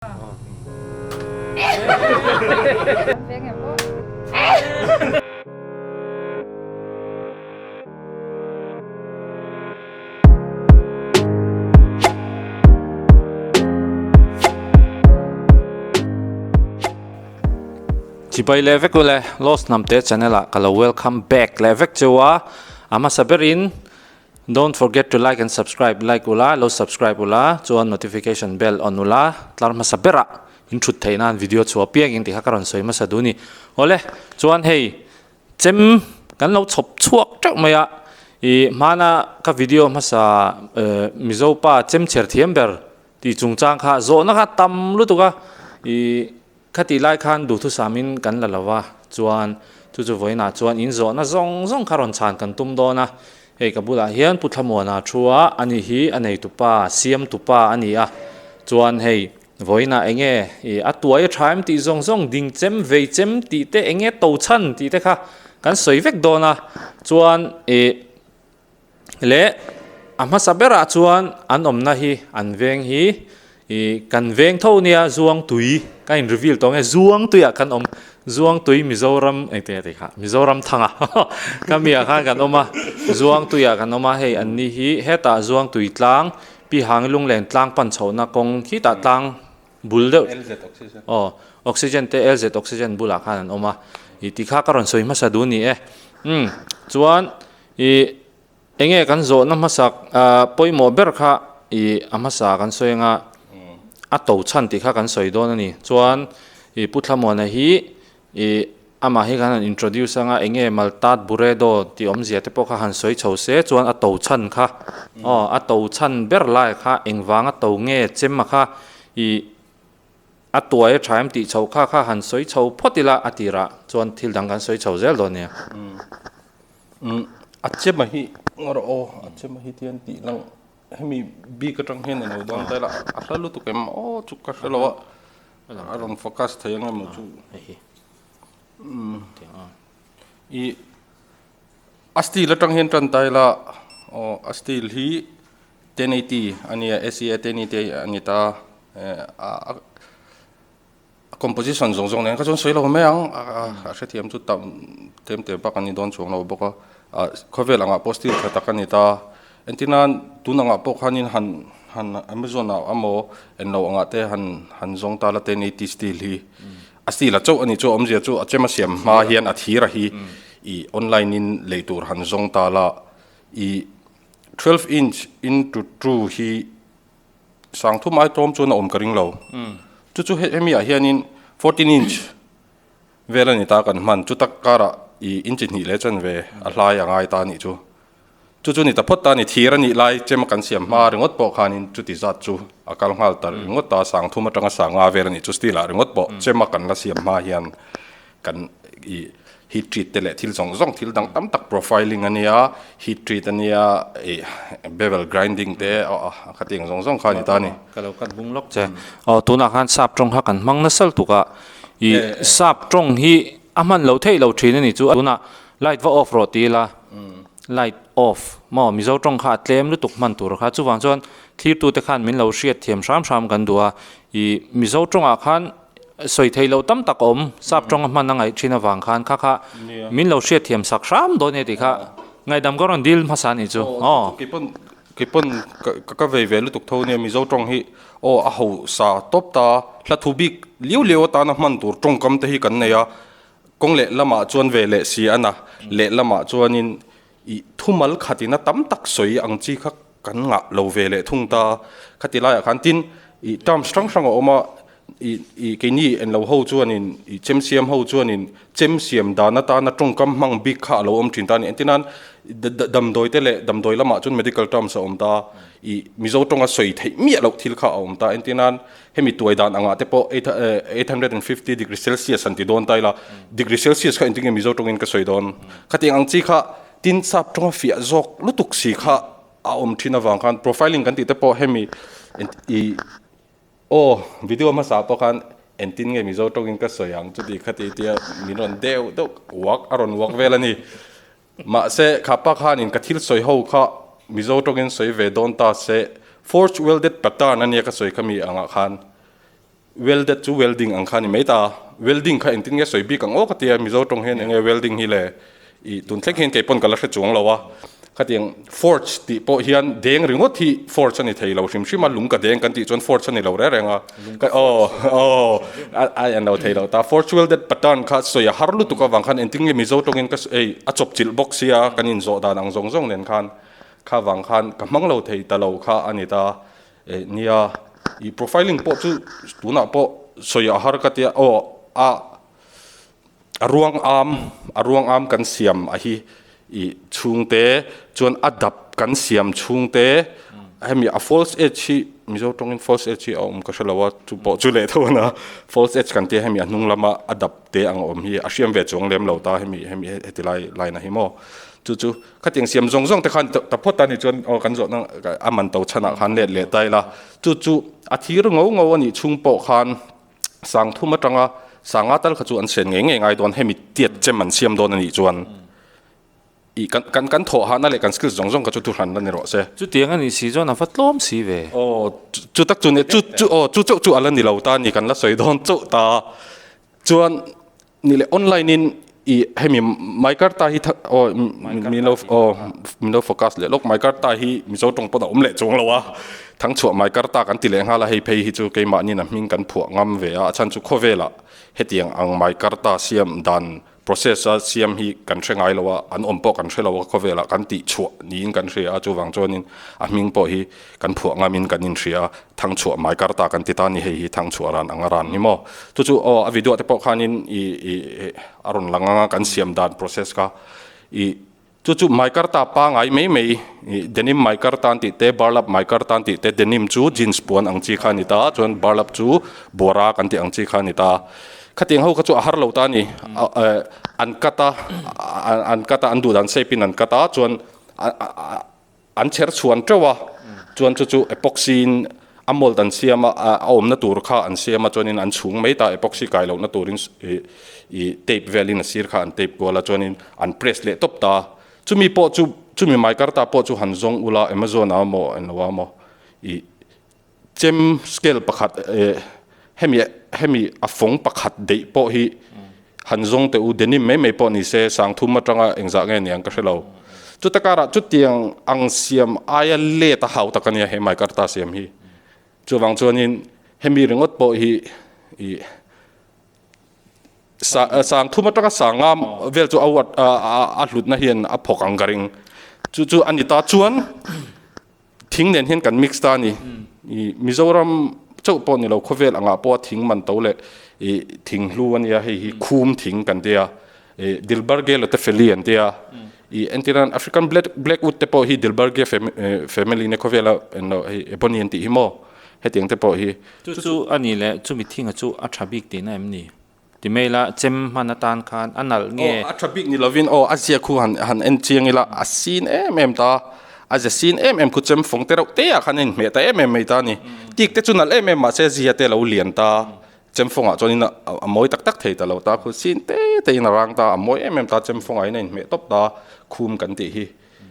Chibai leh vek ule Lost Hnamte channel ah ka lo welcome back leh vek cheu a, a hmasa berin Don't forget to like and subscribe, like ula, lo subscribe ula, chuan notification bell on ula, tlar hmasa berah in thut theih nan video chhuah piang in tih kha ka rawn sawi hmasa duh a ni. Awle, chuan hei chem kan lo chhawp chhuak teuh mai a, ih hmana ka video hmasa Mizo pa chem chher thiam ber tih chungchang kha zawhna kha tam lutuk a, ih Khatih lai khan duhthusamin kan la lo va, chuan chu chu vawiinah chuan in zawhna zawng zawng kha rawn chhan kan tum dawn a. Hei ka bulah hian Pu Thlamuana thu a, ani hi a neitupa, siamtupa a ni a. Chuan hei vawiinah eng nge i a tuai a tha em tih zawng zawng, ding chem, vei chem tih te, eng nge to chhan tih te kha kan sawi vek dawn a. Chuan i Leh a hmasa berah chuan an awmna hi an veng hi ih kan veng tho nia Zuangtui ka in reveal tawh nge Zuangtuiah kan awm Zuangtui Mizoram engtin nge tih kha Mizoram thanga ka miah khan kan awm a Zuangtuiah kan awm a hei an ni hi hetah Zuangtui tlang Pi Hangi Lunglen tlang pan chhohna kawng khitah tlang bul deuh aw oxygen te LZ oxygen bulah khan an awm a ih tikha ka rawn sawi hmasa duh a ni e umm chuan Ih, enge kan zawhna hmasak pawimawh ber kha ih a hmasa kan sawi anga a to chhan tih kha kan sawi dawn a ni. Chuan ih Pu Thlamuana hi ih amah hi kan han introduce anga enge Maltat Buredo tih awmzia te pawh kha han sawi chho se chuan a to chhan kha aw a to chhan ber lai kha engvanga to nge chem a kha ih a tuai a tha em tih chho kha kha han sawi chho phawt ila a tirah chuan thil dang kan sawi chho zel dawn nia. Umm a chema hi ngaw rawh aw a chema hi tian tih lang hemi bik atang hian alo dawn ta ila a hla lutuk em aw chu ka hre lo a a rawn focus thei ang emaw chu umm ih a steel atang hian tan ta ila aw a steel hi 1080 ania SEA 1080 a ni ta a. A composition zawng zawng nen kha chuan sawi lo mai ang, a hrethiam chu tam tlem te bak an ni dawn chuang lo bawk a, ah khawvel angah pawh steel tha tak a ni ta, entir nan tun angah pawh khanin han han Amazon ah emaw englo angah te han han zawng ta la 1080 steel hi a steel a chauh a nih chu a awmzia chu a chem a siam hma hian a thir a hi ih online in lei tur han zawng ta la ih 12 inch into 2 hi. Sangthum ai tlawm chuan a awm ka ring lo. Chu chu hemi ah hianin 14 inch vel a ni ta kan hman. Chu tak karah i inch hnih leh chanve a hlai a ngai ta a nih chu. Chu chu ni ta phawt ta a ni. Thir a nih lai chem kan siam hma ringawt pawh khanin chuti zat chu a kal nghal ta ringawt ta. Sangthum atanga sanga vel a nih chu steel ah ringawt pawh chem a kan la siam hma hian kan i heat treat te leh thil zawng zawng thil dang tam tak profiling a nia heat treat a nia ih bevel grinding te a khatiang zawng zawng kha a ni ta a ni. Ka lo cut bung lawk che. Aw tunah khan sap tawng kha kan hmang nasal tuk a, ih sap tawng hi a hman lo theih lo thin a ni chu tunah light va off rawh ti ila light off maw Mizo tawng kha a tlem lutuk hman tur kha chuvang chuan thlirtute khan min lo hriat thiam hram hram kan duh a, ih Mizo tawngah khan Sawi theih loh tam tak a awm, sap tawnga hman a ngaih thin avang khan kha kha min lo hriat thiam sak hram dawn e tih kha ngaihdam ka rawn dil hmasa a nih chu aw. Keipawn keipawn ka vei ve lutuk tho nia Mizo tawng hi aw a ho sa tawp ta, hla thu bik liau liau atana hman tur tawngkam te hi kan nei a, kawng leh lamah chuan ve leh si a na, leh lamah chuanin ih thumal khatin a tam tak sawi ang chi kha kan ngah lo ve leh thung ta khati laiah khan tin ih terms hrang hrang a awm a ih ih keini en lo ho chuanin ih chem siam ho chuanin chem siam dan atana tawngkam hmang bik kha a lo awm thin ta a ni entir nan damdawi te leh damdawi lamah chuan medical terms a awm ta ih Mizo tawnga sawi theih miah loh thil kha a awm ta entir nan hemi tuai dan angah te pawh 850 degree celsius an ti dawn ta ila degree celsius kha engtin nge Mizo tawngin ka sawi dawn khatiang ang chi kha tin sap tawnga fiah zawk lutuk si kha a awm thin avang khan profiling kan tih te pawh hemi i aw video hmasa pawh khan engtin nge Mizo tawngin ka sawi ang chuti khati tia min rawn deuh deuh uak a rawn uak vel a ni Mahse, kha pa khanin ka thil sawi ho kha Mizo tawngin sawi ve dawn ta se, forge welded pattern a nia ka sawi kha mi angah khan. Welded chu welding ang kha a ni mai ta. Welding kha engtin nge sawi bik ang aw ka tia, Mizo tawng hian enge welding hi le i tun thleng hian kei pawn ka la hre chuang lo a. Khatiang forge tih pawh hian deng ringawt hi forge a ni thei lo hrim hrim a, lung ka deng kan tih chuan forge a ni lo reng reng a. Aw aw a en lo thei lo ta. Forge welded pattern kha sawi a har lutuk avang khan engtin nge Mizo tawngin ka ei a chawp chilh bawk sia kan inzawh dan ang zawng zawng nen khan kha vang khan ka hmang lo thei ta lo kha a ni ta. Eh nia, i profiling pawh chu tunah pawh sawi a har ka tia aw a a ruang am a ruang am kan siam a hi i chhungte chuan a dap kan siam chhungte hemi a false edge hi Mizo tawngin false edge hi a awm ka hre lo a chu pawh chu leh tho a false edge kan tia hemi a hnung lama a dap te ang a awm hi a hriam ve chuang lem lo ta hemi hemi heti lai line a hi maw chu chu Khatiang siam zawng zawng te khan ta phawt a ni chuan aw kan zawhna a man to chhanah khan let leh ta ila chu chu a thir ngo ngo a nih chhung pawh khan sang thum atanga sanga tal kha chu an sen ngei ngei ngai dawn hemi tiat chem an siam dawn a nih chuan i kan kan kan thawh hahna leh kan skills zawng zawng kha chu thu hran la ni rawh se. Chutiang a nih si chuan a va tlawm si ve. Aw chu tak chu ni chu chu aw chu chauh chu a la ni lo ta a ni kan la sawi dawn chauh ta chuan Ni leh online in i hemi Maikarta hi aw min lo aw min lo focus leh lawk Maikarta hi Mizo tawng pawn a awm leh chuang lo a Thangchhuah Maikarta kan ti leh nghal a hei phei hi chu keimahniin a hming kan phuah ngam ve a a chhan chu khawvelah hetiang ang Maikarta siam dan process a siam hi kan hre ngai lo a an awm pawh kan hre lo a khawvelah kan tih chhuah niin kan hria a chuvang chuanin a hming pawh hi kan phuah ngamin kan inhria a, Thangchhuah mai kar ta kan ti ta ni hei hi Thangchhuah ran anga ran ni maw? Chu chu aw a video ah te pawh khanin i i a rawn lang anga kan siam dan process kha i chu chu mai kar ta pangai mai mai i denim mai kar tan tih te burlap mai kar tan tih te denim chu jeans puan ang chi kha a ni ta chuan burlap chu buara kan tih ang chi kha a ni ta khatiang ho kha chu a har lo ta a ni an cut a an cut a an duh dan shape in an cut a chuan a An chher chhuan teuh a, chuan chu chu epoxy in a mold an siam a, a awmna tur kha an siam a, chuanin an chhung mai ta epoxy kai lohna turin ih tape velin a sir kha an tape kual a, chuanin an press leh tawp ta. Chumi pawh chu, chumi maikarta pawh chu han zawng ula Amazon ah emaw englo ah emaw ih chem scale pakhat eh hemi hemi a fawng pakhat deih pawh hi han zawng teh u denim mai mai pawh ni se sang thum atanga engzah nge niang ka hre lo chuta karah chutiang ang siam aia let a hau tak ania he maikarta siam hi chuvang chuanin hemi ringawt pawh hi ih sang thum atanga sanga vel chu a a hlutna hian a phawk ang ka ring chu chu a ni ta chuan. Thing nen hian kan mix ta a ni. I Mizoram chauh pawh ni lo khawvel angah pawh a thing man to leh i thing hlu a nia hei hi khum thing kan tia i Dilbarge Lotefeli an tia i entirnan African black blackwood te pawh hi Dilbarge family ne khawvela englo hei ebony an tih hi maw hetiang te pawh hi. Chu chu a ni leh chumi thinga chu a tha bik tihna em ni? Ti mai la chem hman atan khan a nalh nge? Aw a tha bik ni lovin aw a zia khu han han en chiang ila a sin em em ta a zia sin em em khu chem fawng te reuh te ah khan a inhmeh ta em em mai ta a ni. Tik te chu nalh em em mahse zia te a lo lian ta chem fawngah chuanin a mawi tak tak thei ta lo ta khu sin te te in a rang ta a mawi em em ta chem fawngah in a inhmeh tawp ta khum kan tih hi.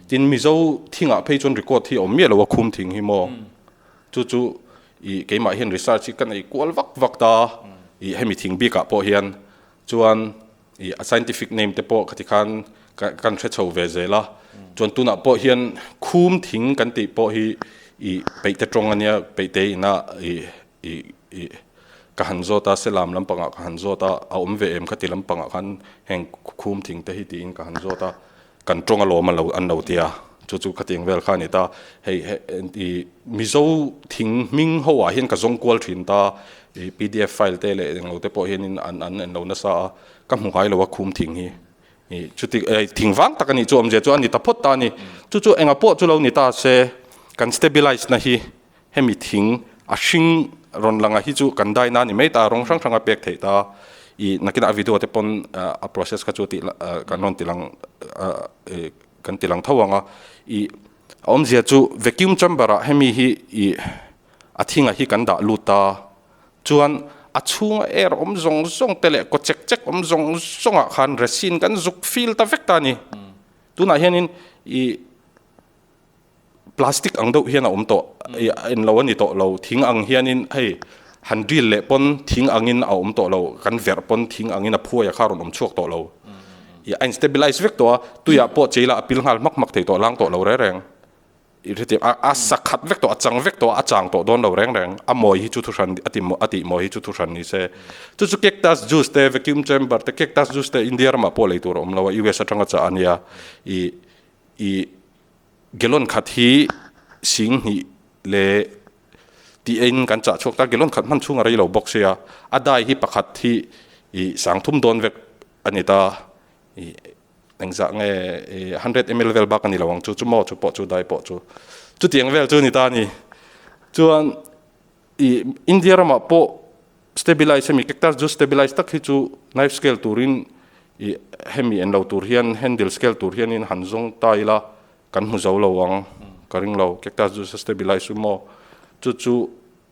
Tin Mizo thingah phei chuan record hi a awm miah lo a khum thing hi maw chu chu Ih keimah hian research hi ka nei kual vak vak ta, ih hemi thing bikah pawh hian chuan ih a scientific name te pawh khati khan ka kan hre chho ve zel a, chuan tunah pawh hian khum thing kan tih pawh hi ih peihte tawng ania peihte ina ih ih ih ka han zawt a selam lampangah ka han zawt a a awm ve em khati lampangah khan heng khum thing te hi tiin ka han zawt a. Kan tawng alawm a lo an lo ti a, chu chu khatiang vel kha a ni ta. Hei i Mizo thing hming ho ah hian ka zawng kual thin ta, i pdf file te leh englo te pawh hianin an an en lo nasa a, ka hmu ngai lo a khum thing hi. I chuti thing vang tak a nih chu awmzia chu a ni ta phawt ta a ni. Chu chu enga pawh chu lo ni ta se, kan stabilize na hi Hemi thing a hring rawn langa hi chu kan dai na ni mai ta, rawng hrang hrang a pek theih ta. I nakinah a video te pawn a process kha chu tih kan rawn ti lang kan ti lang tho ang a. I a awmzia chu vacuum chamber ah hemi hi i a thinga hi kan dah lut ta. Chuan a chhunga air awm zawng zawng te leh kaw chek chek awm zawng zawng ah khan resin kan zuk feel ta vek ta a ni. Tunah hianin i Plastic ang deuh hian a awm tawh, en lo a ni tawh lo, thing ang hianin hei Han drill leh pawn thing angin a awm tawh lo, kan verh pawn thing angin a phuai a kha rawn awm chhuak tawh lo. I a in stabilize vek tawh a, tuiah pawh cheila a pil nghal hmak hmak thei tawh, lang tawh lo reng reng. I hrethiam a, a sa khat vek tawh, a chang vek tawh a, a chang tawh dawn lo reng reng. A mawi hi chu thu hran, a ti a tih mawi hi chu thu hran ni se. Chu chu cactus juice te, vacuum chamber te, cactus juice te India ramah pawh lei tur a awm lo a, US atanga chah a nia. I i gallon khat hi sing hnih leh tih eiin kan chah chhuak ta, gallon khat hman chhung a rei lo bawk sia, a dai hi pakhat hi i sang thum dawn vek a ni ta. I Engzah nge i 100 ml vel bak a ni lo ang chu, chu maw chu pawh chu dai pawh chu. Chutiang vel chu ni ta a ni. Chuan i India ramah pawh stabilize hemi cactus juice stabilize tak hi chu knife scale turin i hemi en lo tur hian handle scale tur hianin han zawng ta ila kan hmu zo lo ang ka ring lo. Cactus juice a stabilize chu maw chu chu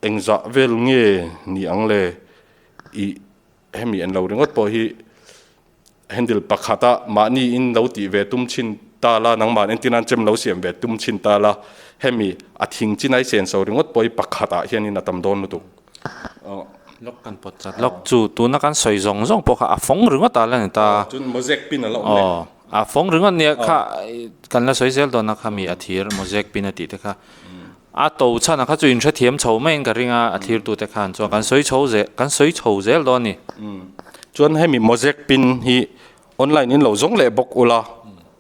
engzah vel nge ni ang le i hemi en lo ringawt pawh hi Handle pakhata mahni in lo tih ve tum chhin ta la, nangmah entir nan chem lo siam ve tum chhin ta la, hemi a thing chinai sen so ringawt pawh hi pakhatah hianin a tam dawn lutuk. Lawk kan pawt chat lawk chu tuna kan sawi zawng zawng pawh kha a fawng ringawt a la ni ta. Chuan mosaic pin a la awm leh. Aw, a fawng ringawt nia kha kan la sawi zel dawn a kha mi a thir mosaic pin a tih te kha. A to chhan a kha chu inhrethiam chho maiin ka ring a, a thirtute khan chuan kan sawi chho zel, kan sawi chho zel dawn a ni. Chuan hemi mosaic pin hi online in lo zawng leh bawk ula,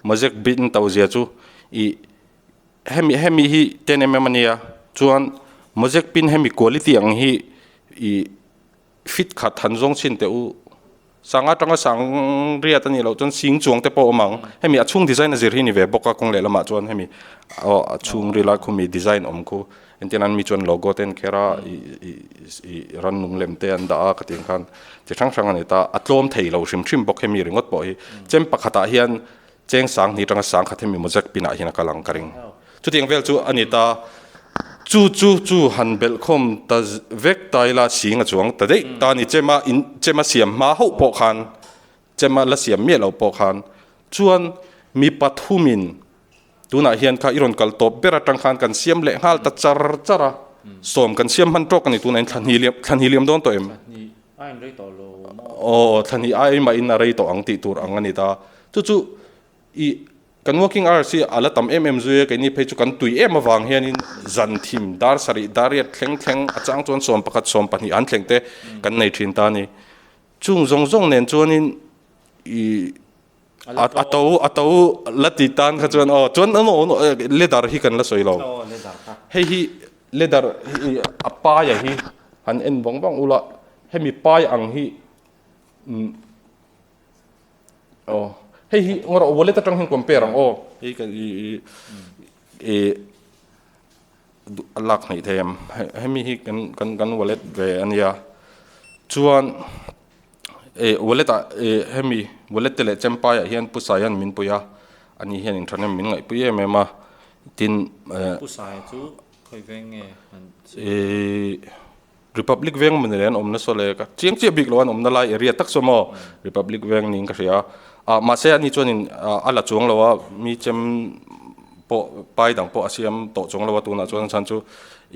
mosaic bin to zia chu i hemi hemi hi 10mm a nia, chuan mosaic pin hemi quality ang hi i Fit khat han zawng chhin teh u. Sanga atanga sang riat a nih loh chuan sing chuang te pawh a awm ang. Hemi a chhung design a zir hi ni ve bawk a kawng leh lamah chuan hemi aw a chhung rila khumi design awm khu entir nan mi chuan logo te an kher a ih ih rannung lem te an dah a ka tih ang khan chi hrang hrang a ni ta. A tlawm thei lo hrim hrim bawk hemi ringawt pawh hi. Chem pakhatah hian Cheng sang hnih atanga sang khat hemi mawzek pinah hian a kal ang ka ring. Chutiang vel chu a ni ta. Chu chu chu han belhkhawm ta vek ta ila sing a chuang ta daih ta a ni. Chema in chema siam hma hauh pawh khan chema la siam miah lo pawh khan chuan mi pathumin tunah hian kha i rawn kal tawp ber atang khan kan siam leh nghal ta char char a. Sawm kan siam hman tawk a ni tunah hian thla hnih liam thla hnih liam dawn tawh em? A in rei tawh lo maw? Aw, thla hnih ai mahin a rei tawh ang tih tur ang a ni ta. Chu chu i kan working hours hi a la tam em em zui a, keini phei chu kan tui em avang hianin zan thim dar sarih dar riat thleng thleng a chang chuan 11 12 an thleng te kan nei thin ta a ni. Chung zawng zawng nen chuanin i a to a to la ti tan kha chuan aw chuan leather hi kan la sawi lo. Hei hi leather hi a paia hi han en vang vang ula hemi pai ang hi Aw hei hi ngaw rawh wallet atang hian compare ang aw hei ka i i a lak hnaih thei em hemi hi kan kan kan wallet ve a nia chuan eh wallet ah eh hemi wallet te leh champai ah hian pu Saia'n min pui a ani hian inthahnem min ngaihpui em em a tin eh Pu Saia chu khawi veng nge an eh. Republic veng maw ni le an awm nasa le ka chiang chiah bik lo an awmna lai area tak saw maw Republic veng niin ka hria a mahse ani chuanin a la chuang lo a mi chem pawh pai dang pawh a siam tawh chuang lo a tunah chuan chhan chu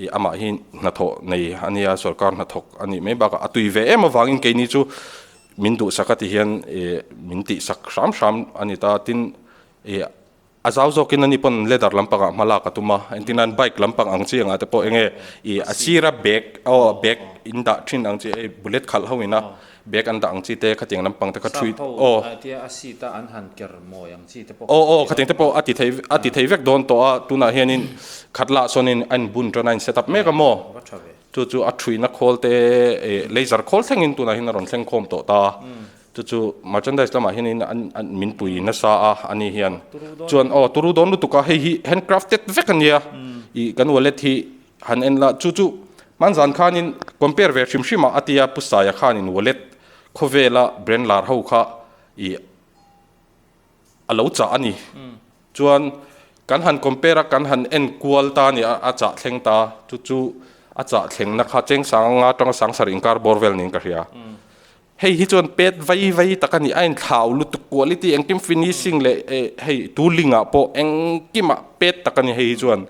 ih amah hi hnathawh nei a nia sorkar hnathawk a nih mai bakah a tui ve em avangin keini chu min duhsak a ti hian ih min tihsak hram hram a ni ta tin ih A zau zawkin ani pawn leather lampangah hma lak a tum a, engtin nan bike lampang ang chi angah te pawh enge ih a sira bag aw bag in dah thin ang chi hei bullet khalh ho ina bag an dah ang chi te khatiang lampang te kha thui aw aw aw khatiang te pawh a ti thei a ti thei vek dawn tawh a tunah hianin khat lah sawnin a inbun tan a in set up mek a maw chu chu a thuina khawl te ih laser khawl thlengin tunah hian a rawn thleng khawm tawh ta. Chu chu merchandise lamah hianin an an min pui nasa a ani hian chuan aw turu dawn lutuk a hei hi handcrafted vek a nia ih kan wallet hi han en la chu chu hmanzan khanin compare ve hrim hrim a a tia Pu Saia khanin wallet khawvela brand lar ho kha ih a lo chah a ni chuan kan han compare a kan han en kual ta a ni a a chah thleng ta chu chu a chah thlengna kha cheng sanga atanga sangsar inkar bawr vel niin ka hria. Hei hi chuan pet vai vai tak a ni, a inthlau lutuk quality engkim finishing leh hei tooling ah pawh engkimah pet tak a ni hei hi chuan.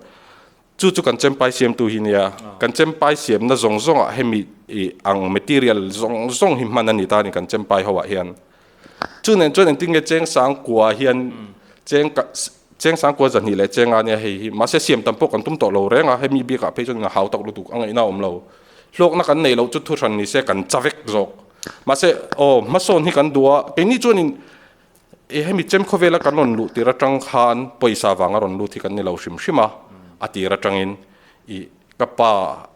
Chu chu kan chempai siamtu hi nia. Kan chempai siamna zawng zawngah hemi ih ang material zawng zawng hi hman a ni ta a ni kan chempai ho ah hian. Chu nen chuan engtin nge cheng sangkua hian cheng cheng sangkua zahnih leh cheng a nia hei hi mahse siam tam pawh kan tum tawh lo reng a hemi bikah phei chuan a hau tak lutuk a ngaihna a awm lo. Hlawkna kan neih loh chu thu hran ni se kan cha vek zawk. Mahse aw hmasawn hi kan duh a keini chuanin E hemi chem khawvela kan rawn luh tir atang khan pawisa vanga rawn lut hi kan ni lo hrim hrim a, a tir atangin i ka pa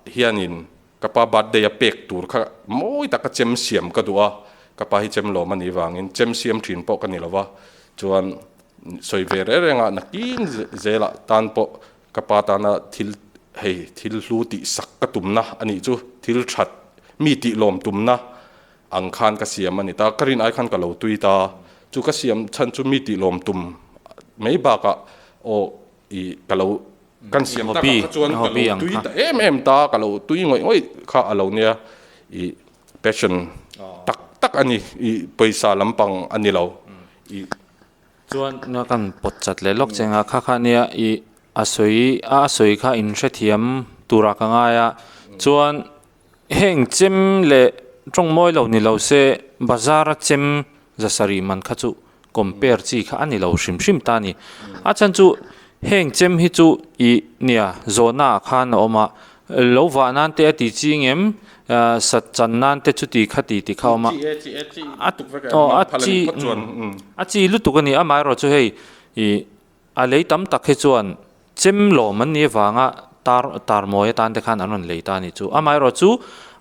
hianin ka pa birthday a pek tur kha mawi taka chem siam ka duh a, ka pa hi chem lawm a nih vangin chem siam thin pawh ka ni lo va, chuan sawi ve reng reng a nakin zelah tan pawh ka pa tana thil hei thil hlu tih sak ka tumna a nih chu thil that mi tih lawm tumna Ang khan ka siam a ni ta, ka rin ai khan ka lo tui ta. Chu ka siam chhan chu mi tih lawm tum mai bakah aw i ka lo kan siam takah kha chuan ka lo tui ta em em ta, ka lo tui ngawih ngawih kha a lo nia i passion tak tak a ni, i pawisa lampang a ni lo i. Chuan kan pawt chat leh lawk cheng a, kha kha nia i a sawi a sawi kha in hrethiam turah ka ngai a, chuan Heng chem leh tawng mawi lo ni lo se bazar a chem zasarih man kha chu compare chi kha a ni lo hrim hrim ta a ni. A chhan chu heng chem hi chu ih nia zawhna ah khan a awm a, lo vah nan te a ti ching em sat chan nan te chuti kha ti ti kha a awm a, aw a chi a chi lutuk a ni amaherawh chu hei ih A lei tam tak hi chuan chem lawm an nih avanga tar tar mawi atan te khan an rawn lei ta a nih chu. Amaherawh chu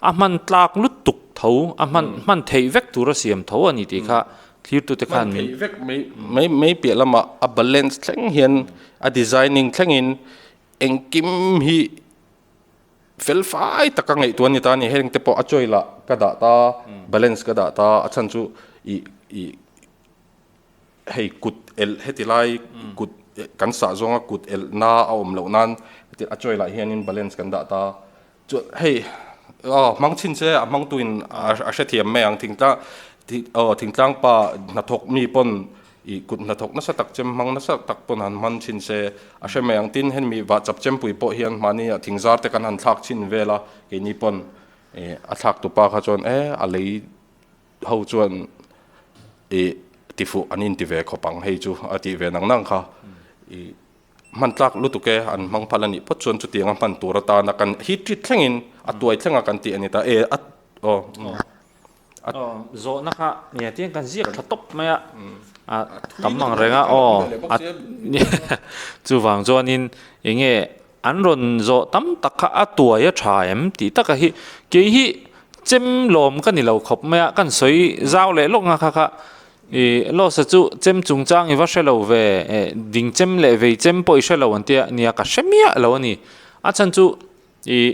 a hman tlak lutuk tho, a hman hman theih vek tura siam tho a ni tih kha thlirtute khan min. Hman theih vek mai mai mai piah lamah a balance thleng hian a designing thlengin engkim hi fel fai taka ngaihtuah a ni ta a ni. Heng te pawh a choil ah ka dah ta, balance ka dah ta, a chhan chu ih ih. Hei kut elh heti lai kut kan sah zawnga kut elh na a awm loh nan heti a chawi lah hianin balance kan dah ta chuan hei aw hmang chhin che a hmang tuin a hrethiam mai ang thingtlang aw thingtlang pa hnathawk mi pawn ih kut hnathawk nasa tak chem hmang nasa tak pawn han hman chhin se a hre mai ang tin hemi vahchap chempui pawh hian mahni ah thingzar te kan han thlak chhin vel a keini pawn ih a thlak tupa kha chuan e a lei ho chuan ih tifuh an inti ve khawp ang hei chu a tih ve nang nang kha ih hman tlak lutuk e an hmang phal a nih phawt chuan chutianga hman tur atana kan hit rit thlengin a tuai thlenga kan tih a ni ta e a aw a zawhna kha nia tiang kan ziak tha tawp mai a a tam ang reng a aw a chuvang chuanin eng nge An rawn zawh tam tak kha a tuai a tha em tih taka hi kei hi chem lawm ka ni lo khawp mai a, kan sawi zau leh lawk nga kha kha ih Losa chu chem chungchang i va hre lo ve eh ding chem leh vei chem pawh i hre lo an tia nia ka hre miah lo a ni. A chhan chu ih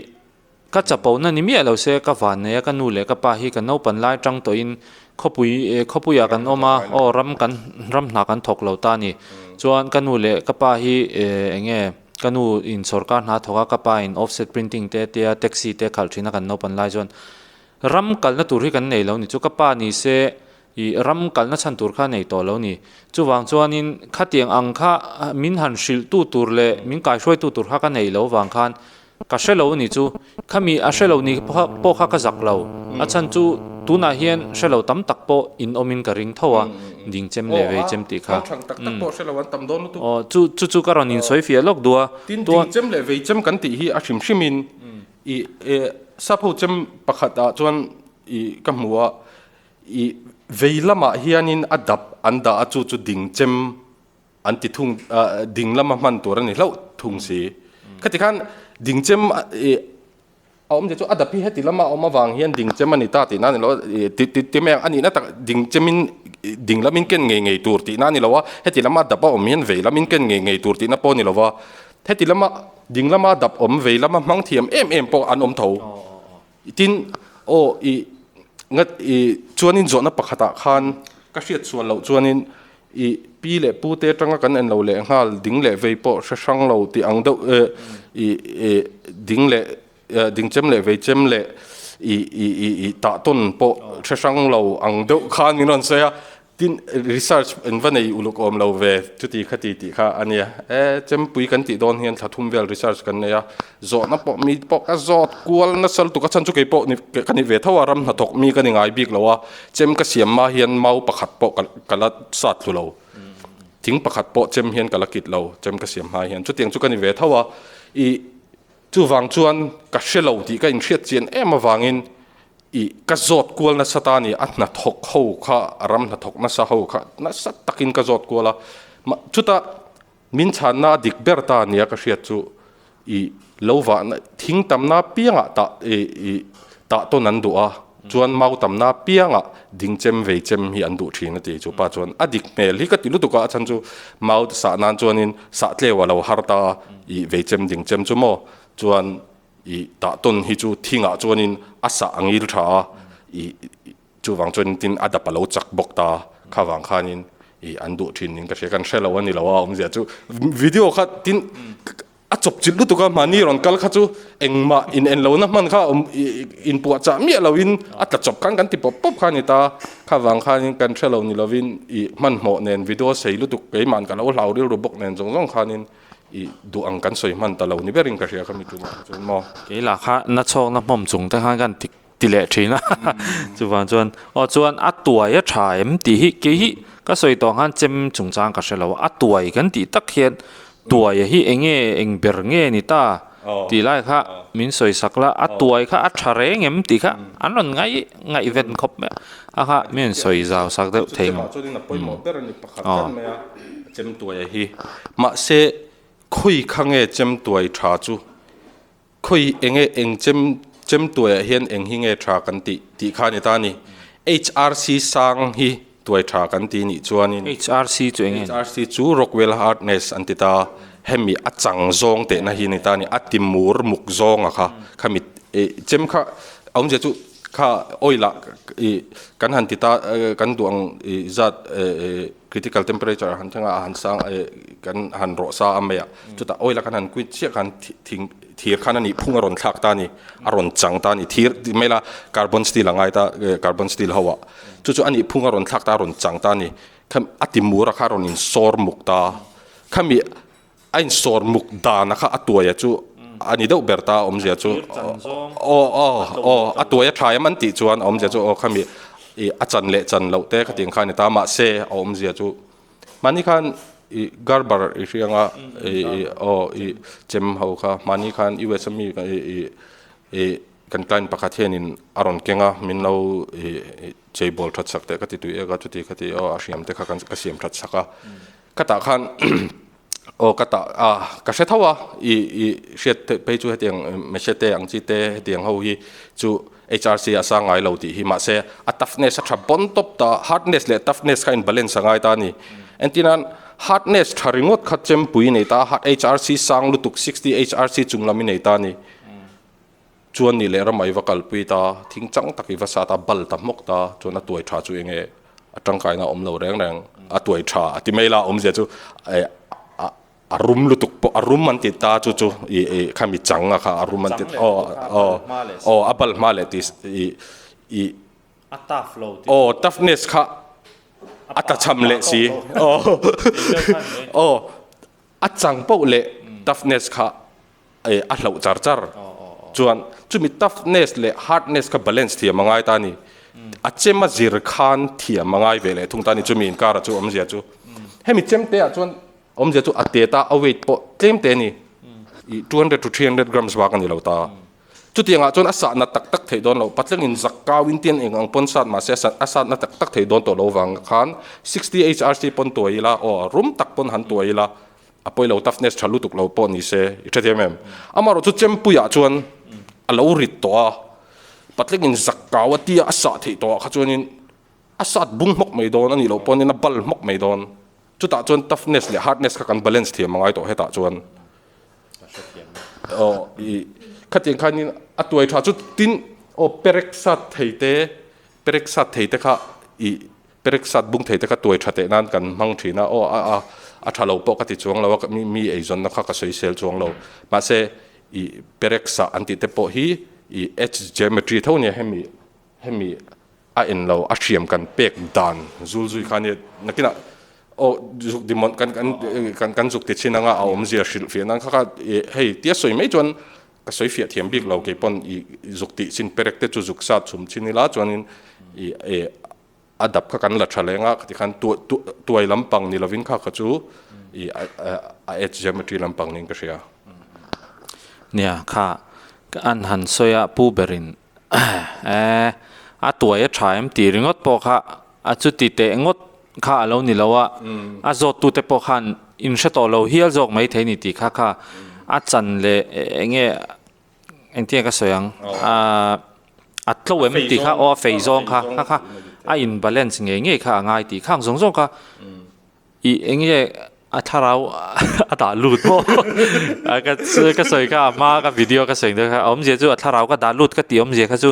ka chapo na ni miah lo se ka van nei a ka nu leh ka pa hi ka naupan lai tang tawhin khawpui eh khawpuiah kan awm a aw ram kan ram hna kan thawk lo ta a ni. Chuan ka nu leh ka pa hi eh eng nge Ka nu in sawrkar hna thawk a, ka pa in offset printing te tia taxi te khalh thin a kan naupan lai chuan ram kalna tur hi kan nei lo ni chu ka pa ni se ih ram kalna chhan tur kha nei tawh lo ni. Chuvang chuanin khatiang ang kha min han hrilh tu tur leh min kaihruaitu tur kha ka nei lo vang khan ka hre lo ni chu. Khami a hre lo ni pawh kha ka zak lo. A chhan chu tunah hian hre lo tam tak pawh in awmin ka ring tho a, ding chem leh vei chem tih kha. Aw chu chu chu ka rawn insawi fiah lawk duh a. Tin, ding chem leh vei chem kan tih hi a hrim hrimin i sap ho chem pakhat ah chuan i ka hmu a, i vei lamah hianin a dap an dah a chu chu ding chem An ti thung ding lama hman tur a ni hlauh thung si. Khati khan ding chem i a awm zia chu a dap hi heti lama a awm avang hian ding chem a ni ta tihna a ni lo a, ti ti ti mai ang a nihna tak ding chemin ding lamin ken ngei ngei tur tihna a ni lo a, heti lama dap a awm hian vei lamin ken ngei ngei tur tihna pawh a ni lo va, heti lama ding lama dap awm vei lama hmang thiam em em pawh an awm tho. Tin aw i ngat i chuanin zawhna pakhatah khan ka hriat sual loh chuanin i pi leh pu te atanga kan en lo leh nghal ding leh vei pawh hre hrang lo tih ang deuh eh i i ding leh ding chem leh vei chem leh i i i i tah tawn pawh hre hrang lo ang deuh khan min rawn sawi a. Tin, research in va nei uluk awm lo ve, chuti khati tih kha a nia. E, chempui kan tih dawn hian thla thum vel research kan nei a, zawhna pawh mi pawh ka zawt kual nasa lutuk a, chhan chu kei pawh ni ka ni ve tho a, ram hnathawk mi ka ni ngai bik lo a, chem ka siam hma hian mau pakhat pawh ka ka la sat thlu lo, thing pakhat pawh chem hian ka la kit lo, chem ka siam hma hian chutiang chu ka ni ve tho a, ih chuvang chuan ka hre lo tih ka inhriat chian em avangin I ka zawt kual nasa ta ni, a hnathawk ho kha, a ram hnathawk nasa ho kha nasa takin ka zawt kual a. Mah chuta min chhanna a dik ber ta nia ka hriat chu i lo vahna thing tamna piangah tah i i tah tawn an duh a, chuan mau tamna piangah ding chem vei chem hi an duh thin a ti. Chu pa chuan a dik hmel hi ka ti lutuk a, a chhan chu mau sah nan chuanin sah tleu a lo har ta a, i vei chem ding chem chu maw chuan I tah tawn hi chu thingah chuanin a sah a ngil tha a, i chuvang chuanin tin a dap a lo chak bawk ta, kha vang khanin i an duh thin in ka hria, kan hre lo a ni lo a awmzia chu video kha tin a chawp chilh lutuk a, mahni rawn kal kha chu engmah in en lohna hman kha awm inpuahchah miah loin a tla chawp khan kan ti pawp pawp kha a ni ta, kha vang khanin kan hre lo ni lovin i hmanhmawh nen video sei lutuk keimahn ka lo hlau rilru bawk nen zawng zawng khanin I duh ang kan sawi hman ta lo ni berin ka hria kha mi tumah chuan maw. Kei lah kha na chhawkna hmawm chung te khan kan ti ti leh thin a chuvang chuan aw chuan a tuai a tha em tih hi kei hi ka sawi tawh khan chem chungchang ka hre lo a tuai kan tih tak hian tuai hi eng nge eng ber nge ni ta tih lai kha min sawi sak la a tuai kha a tha reng em tih kha an rawn ngaih ngaihven khawp mai a kha min sawi zau sak deuh thei ang. Chemtuaia hi. Mahse, khawi kha nge chemtuai tha chu? Khawi enge eng chem chemtuaiah hian eng hi nge tha kan tih tih kha a ni ta a ni. HRC sang hi tuai tha kan ti nih chuanin. HRC chu eng nge? HRC chu Rockwell Hardness an ti ta. Hemi a chang zawng tehna hi a ni ta a ni. A ti mur muk zawnga kha khami chem kha a awmzia chu kha oil ah ih kan han ti ta kan duh ang ih zat Critical temperature a han thleng a, a han sang eh kan han rawh sa a mai a, chutah oil a kan han quit chiah khan thing thir khan a nih phung a rawn thlak ta a ni, a rawn chang ta a ni, thir tih mai la carbon steel a ngai ta eh carbon steel ho ah chu chu a nih phung a rawn thlak ta a rawn chang ta a ni, kha a ti mur a kha a rawn in sawr muk ta, khami a in sawr muk dan a kha a tuai a chu a ni deuh ber ta a awmzia chu aw aw aw a tuai a tha em an tih chuan a awmzia chu aw khami ih a chan leh chan loh te khatiang kha a ni ta mahse a awmzia chu mahni khan ih garbar i hriang a ih ih aw ih chem ho kha mahni khan US ami ih ih ih kan client pakhat hianin a rawn keng a min lo ih cheibawl that sak teh ka ti tui ek a chuti khati aw a hriam te kha ka siam that sak a. Ka tah khan aw ka tah a ka hre tho a i i hriat phei chu hetiang machete ang chi te hetiang ho hi chu HRC a sang ngai lo tih hi mahse a toughness a tha bawn tawp ta hardness leh toughness kha in balance a ngai ta a ni entirnan hardness tha ringawt kha chempui nei ta a HRC sang lutuk 60 HRC chung lam i nei ta a ni chuan ni leh ramah i va kalpui ta thing chang tak i va sat a bal ta hmawk ta chuan a tuai tha chu eng nge a tangkaina a awm lo reng reng a tuai tha a ti mai la awmzia chu eh a a rum lutuk pawh a rum an ti ta chu chu ih ih khami chang a kha a rum an ti aw aw aw a bal hma leh ti ih ih a tough lo aw toughness kha a tlachham leh si aw aw a chang poh leh toughness kha a hlauh char char chuan chumi toughness leh hardness kha balance thiam a ngai ta a ni. A chem a zir khan thiam a ngai ve leh thung ta a ni chumi inkara chu awmzia chu. Hemi chem te ah chuan awmzia chu a te ta a weight pawh tlem te a ni ih 200 to 300 grams bak a ni lo ta. Chutiang ah chuan a sah na tak tak theih dawn lo patlengin zak kau in tian eng ang pawn sat mahse a sat a sat na tak tak theih dawn tawh lo vang khan 60 HRC pawn tuai ila aw rum tak pawn han tuai ila A pawi lo toughness tha lutuk lo pawh ni se i hrethiam em? Amaherawh chu chempuiah chuan a lo rit tawh a, patlingin zak kau a tia a sah theih tawhah kha chuanin a sat bung hmawk mai dawn a nih loh pawhin a bal hmawk mai dawn. Chutah chuan toughness leh hardness kha kan balance thiam a ngai tawh hetah chuan. Aw i khatiang khanin a tuai tha chu tin aw perek sat thei te perek sat thei te kha i Perek sat bung thei te kha tuai tha teh nan kan hmang thin a, aw a a a tha lo pawh ka ti chuang lo a, mi mi eizawnna kha ka sawisel chuang lo. Mahse i perek sah an tih te pawh hi i edge geometry tho nia hemi hemi a en lo a hriam kan pek dan zul zui kha nia nakinah aw zuk ti mawn kan kan kan kan zuk ti chin anga a awmzia hrilh fiah nan kha kha ih hei tia sawi mai chuan ka sawi fiah thiam bik lo kei pawn ih zuk tih chin perek te chu zuk sat chhum chin ila chuanin ih eh a dap kha kan la tha leng a tikhan tuai lampang ni lovin kha kha chu ih a edge geometry lampang niin ka hria. Nia kha an han sawi a pu berin eh a tuai a tha em tih ringawt pawh kha a chuti teh ngawt kha a lo ni lo a, a zawt tute pawh khan in hre tawh lo hial zawk mai thei ni tih kha kha a chan leh eng nge Engtin nge ka sawi ang? Ahh a tlo em tih kha aw a fei zawng kha kha kha a in balance ngei ngei kha a ngai tih khang zawng zawng kha ih eng nge a thlarau a dah lut maw a ka ka sawi kha a hma ka video ka sawi ang kha a awmzia chu a thlarau ka dah lut ka tih awmzia kha chu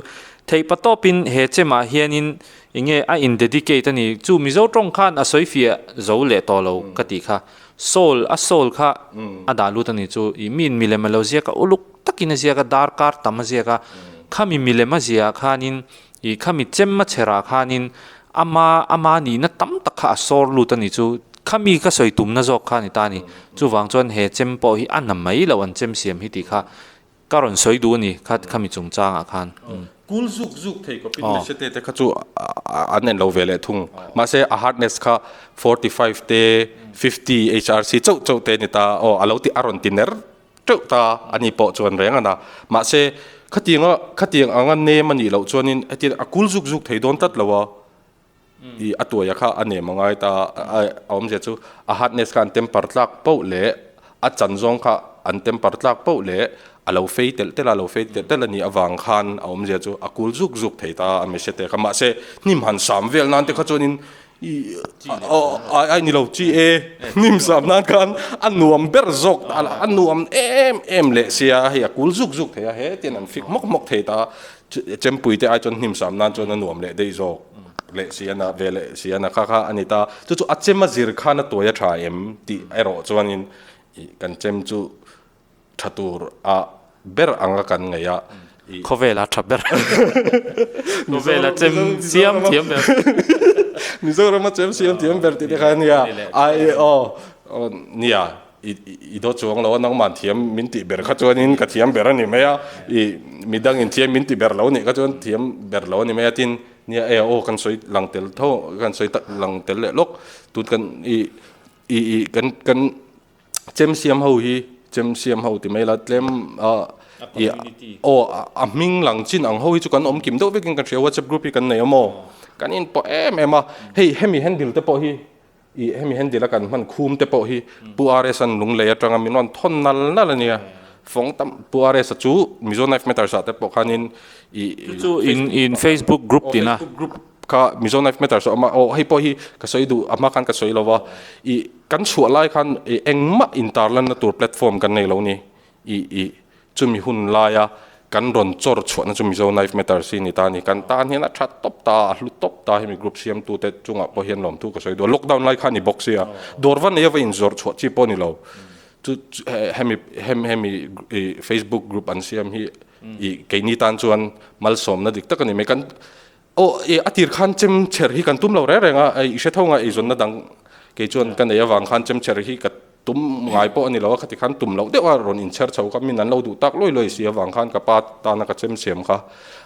theih pa tawpin he chemah hianin eng nge a in dedicate a ni chu Mizo tawng khan a sawi fiah zo leh tawh lo ka tih kha soul a soul kha a dah lut a ni chu ih mi in milem a lo ziak a uluk takin a ziak a darkar tam a ziak a khami milem a ziah khanin ih khami chem a chherah khanin ama ama nihna tam tak kha a sawr lut a ni chu khami ka sawi tumna zawk kha a ni ta a ni chuvang chuan he chem pawh hi a na mai loh an chem siam hi tih kha Ka rawn sawi duh a ni kha khami chungchangah khan. Kul zuk zuk thei kawpin machete te kha chu an en lo ve leh thung. Mahse a hardness kha 45 te 50 HRC chauh chauh te a ni ta. Aw a lo ti a rawn ti ner teuh ta a ni pawh chuan reng a na. Mahse khatianga khatiang anga nem a nih loh chuanin hetiang a kul zuk zuk thei dawn tlat lo a. I a tuaia kha a nem a ngai ta a awmzia chu a hardness kha an temper tlak poh leh a chan zawng kha an temper tlak poh leh a lo fei telh telh a, a lo fei telh telh a nih avang khan a awmzia chu a kul zuk zuk thei ta a machete kha mahse hnim han sam vel nan te kha chuanin i ai ai ni lo chi e hnim sam nan khan a nuam ber zawk a nuam em em leh sia hei a kul zuk zuk thei a hetiang an fik hmawk hmawk thei ta Chempui te ai chuan hnim sam nan chuan a nuam leh daih zawk leh si a na ve leh si a na kha kha a ni ta. Chu chu a chem a zir khan a tuai a tha em tih erawh chuanin ih kan chem chu tha tur a ber anga kan ngaih a ih. Khawvel a tha ber. Khawvel a chem siam thiam ber. Mizoram a chem siam thiam ber tih te kha a nia. Ai aw nia. I i daw chuang lo a, nangman thiam min tih ber kha chuanin ka thiam ber a ni mai a, i midangin thiam min ti ber lo nih kha chuan thiam ber lo a ni mai a, tin nia e aw kan sawi lang tel tho kan sawi tak lang tel leh lawk tun kan i i i kan kan chem siam ho hi chem siam ho ti mai la tlem a i aw a hming lang chin ang ho hi chu kan awm kim deuh vekin kan hria whatsapp group hi kan nei a maw kan inpawh em em a, hei hemi handle te pawh hi Ih hemi handle a kan hman khum te pawh hi Pu RS an lunglei atanga min rawn thawn nal nal a nia. Fawng tam Pu RS a chu Mizo Knife Matters ah te pawh khanin ih Chu chu in in Facebook group tina. Facebook group kha Mizo Knife Matters a awm a, aw hei pawh hi ka sawi duh a hma khan ka sawi lo va, ih kan chhuah lai khan ih engmah intarlanna tur platform kan nei lo ni. Ih ih Chumi hun laia kan rawn chawr chhuahna chu Mizo Knife Matters hi ni ta a ni. Kan tan hian a tha tawp ta, a hlu tawp ta hemi group siamtute chungah pawh hian lawmthu ka sawi duh a. Lockdown lai kha a ni bawk sia, dawr va neia va inzawrh chhuah chi pawh a ni lo. Chu hemi hemi Facebook group an siam hi ih keini tan chuan malsawmna dik tak a ni mai. Kan aw ih a tir khan chem chher hi kan tum lo reng reng a, i hre tho nga eizawnna dang kei chuan ka nei avang khan chem chher hi ka Tum ngai pawh a ni lo a, khati khan tum loh deuh a rawn inchher chho kha min an lo duh tak luai luai si avang khan ka pa tana ka chem siam kha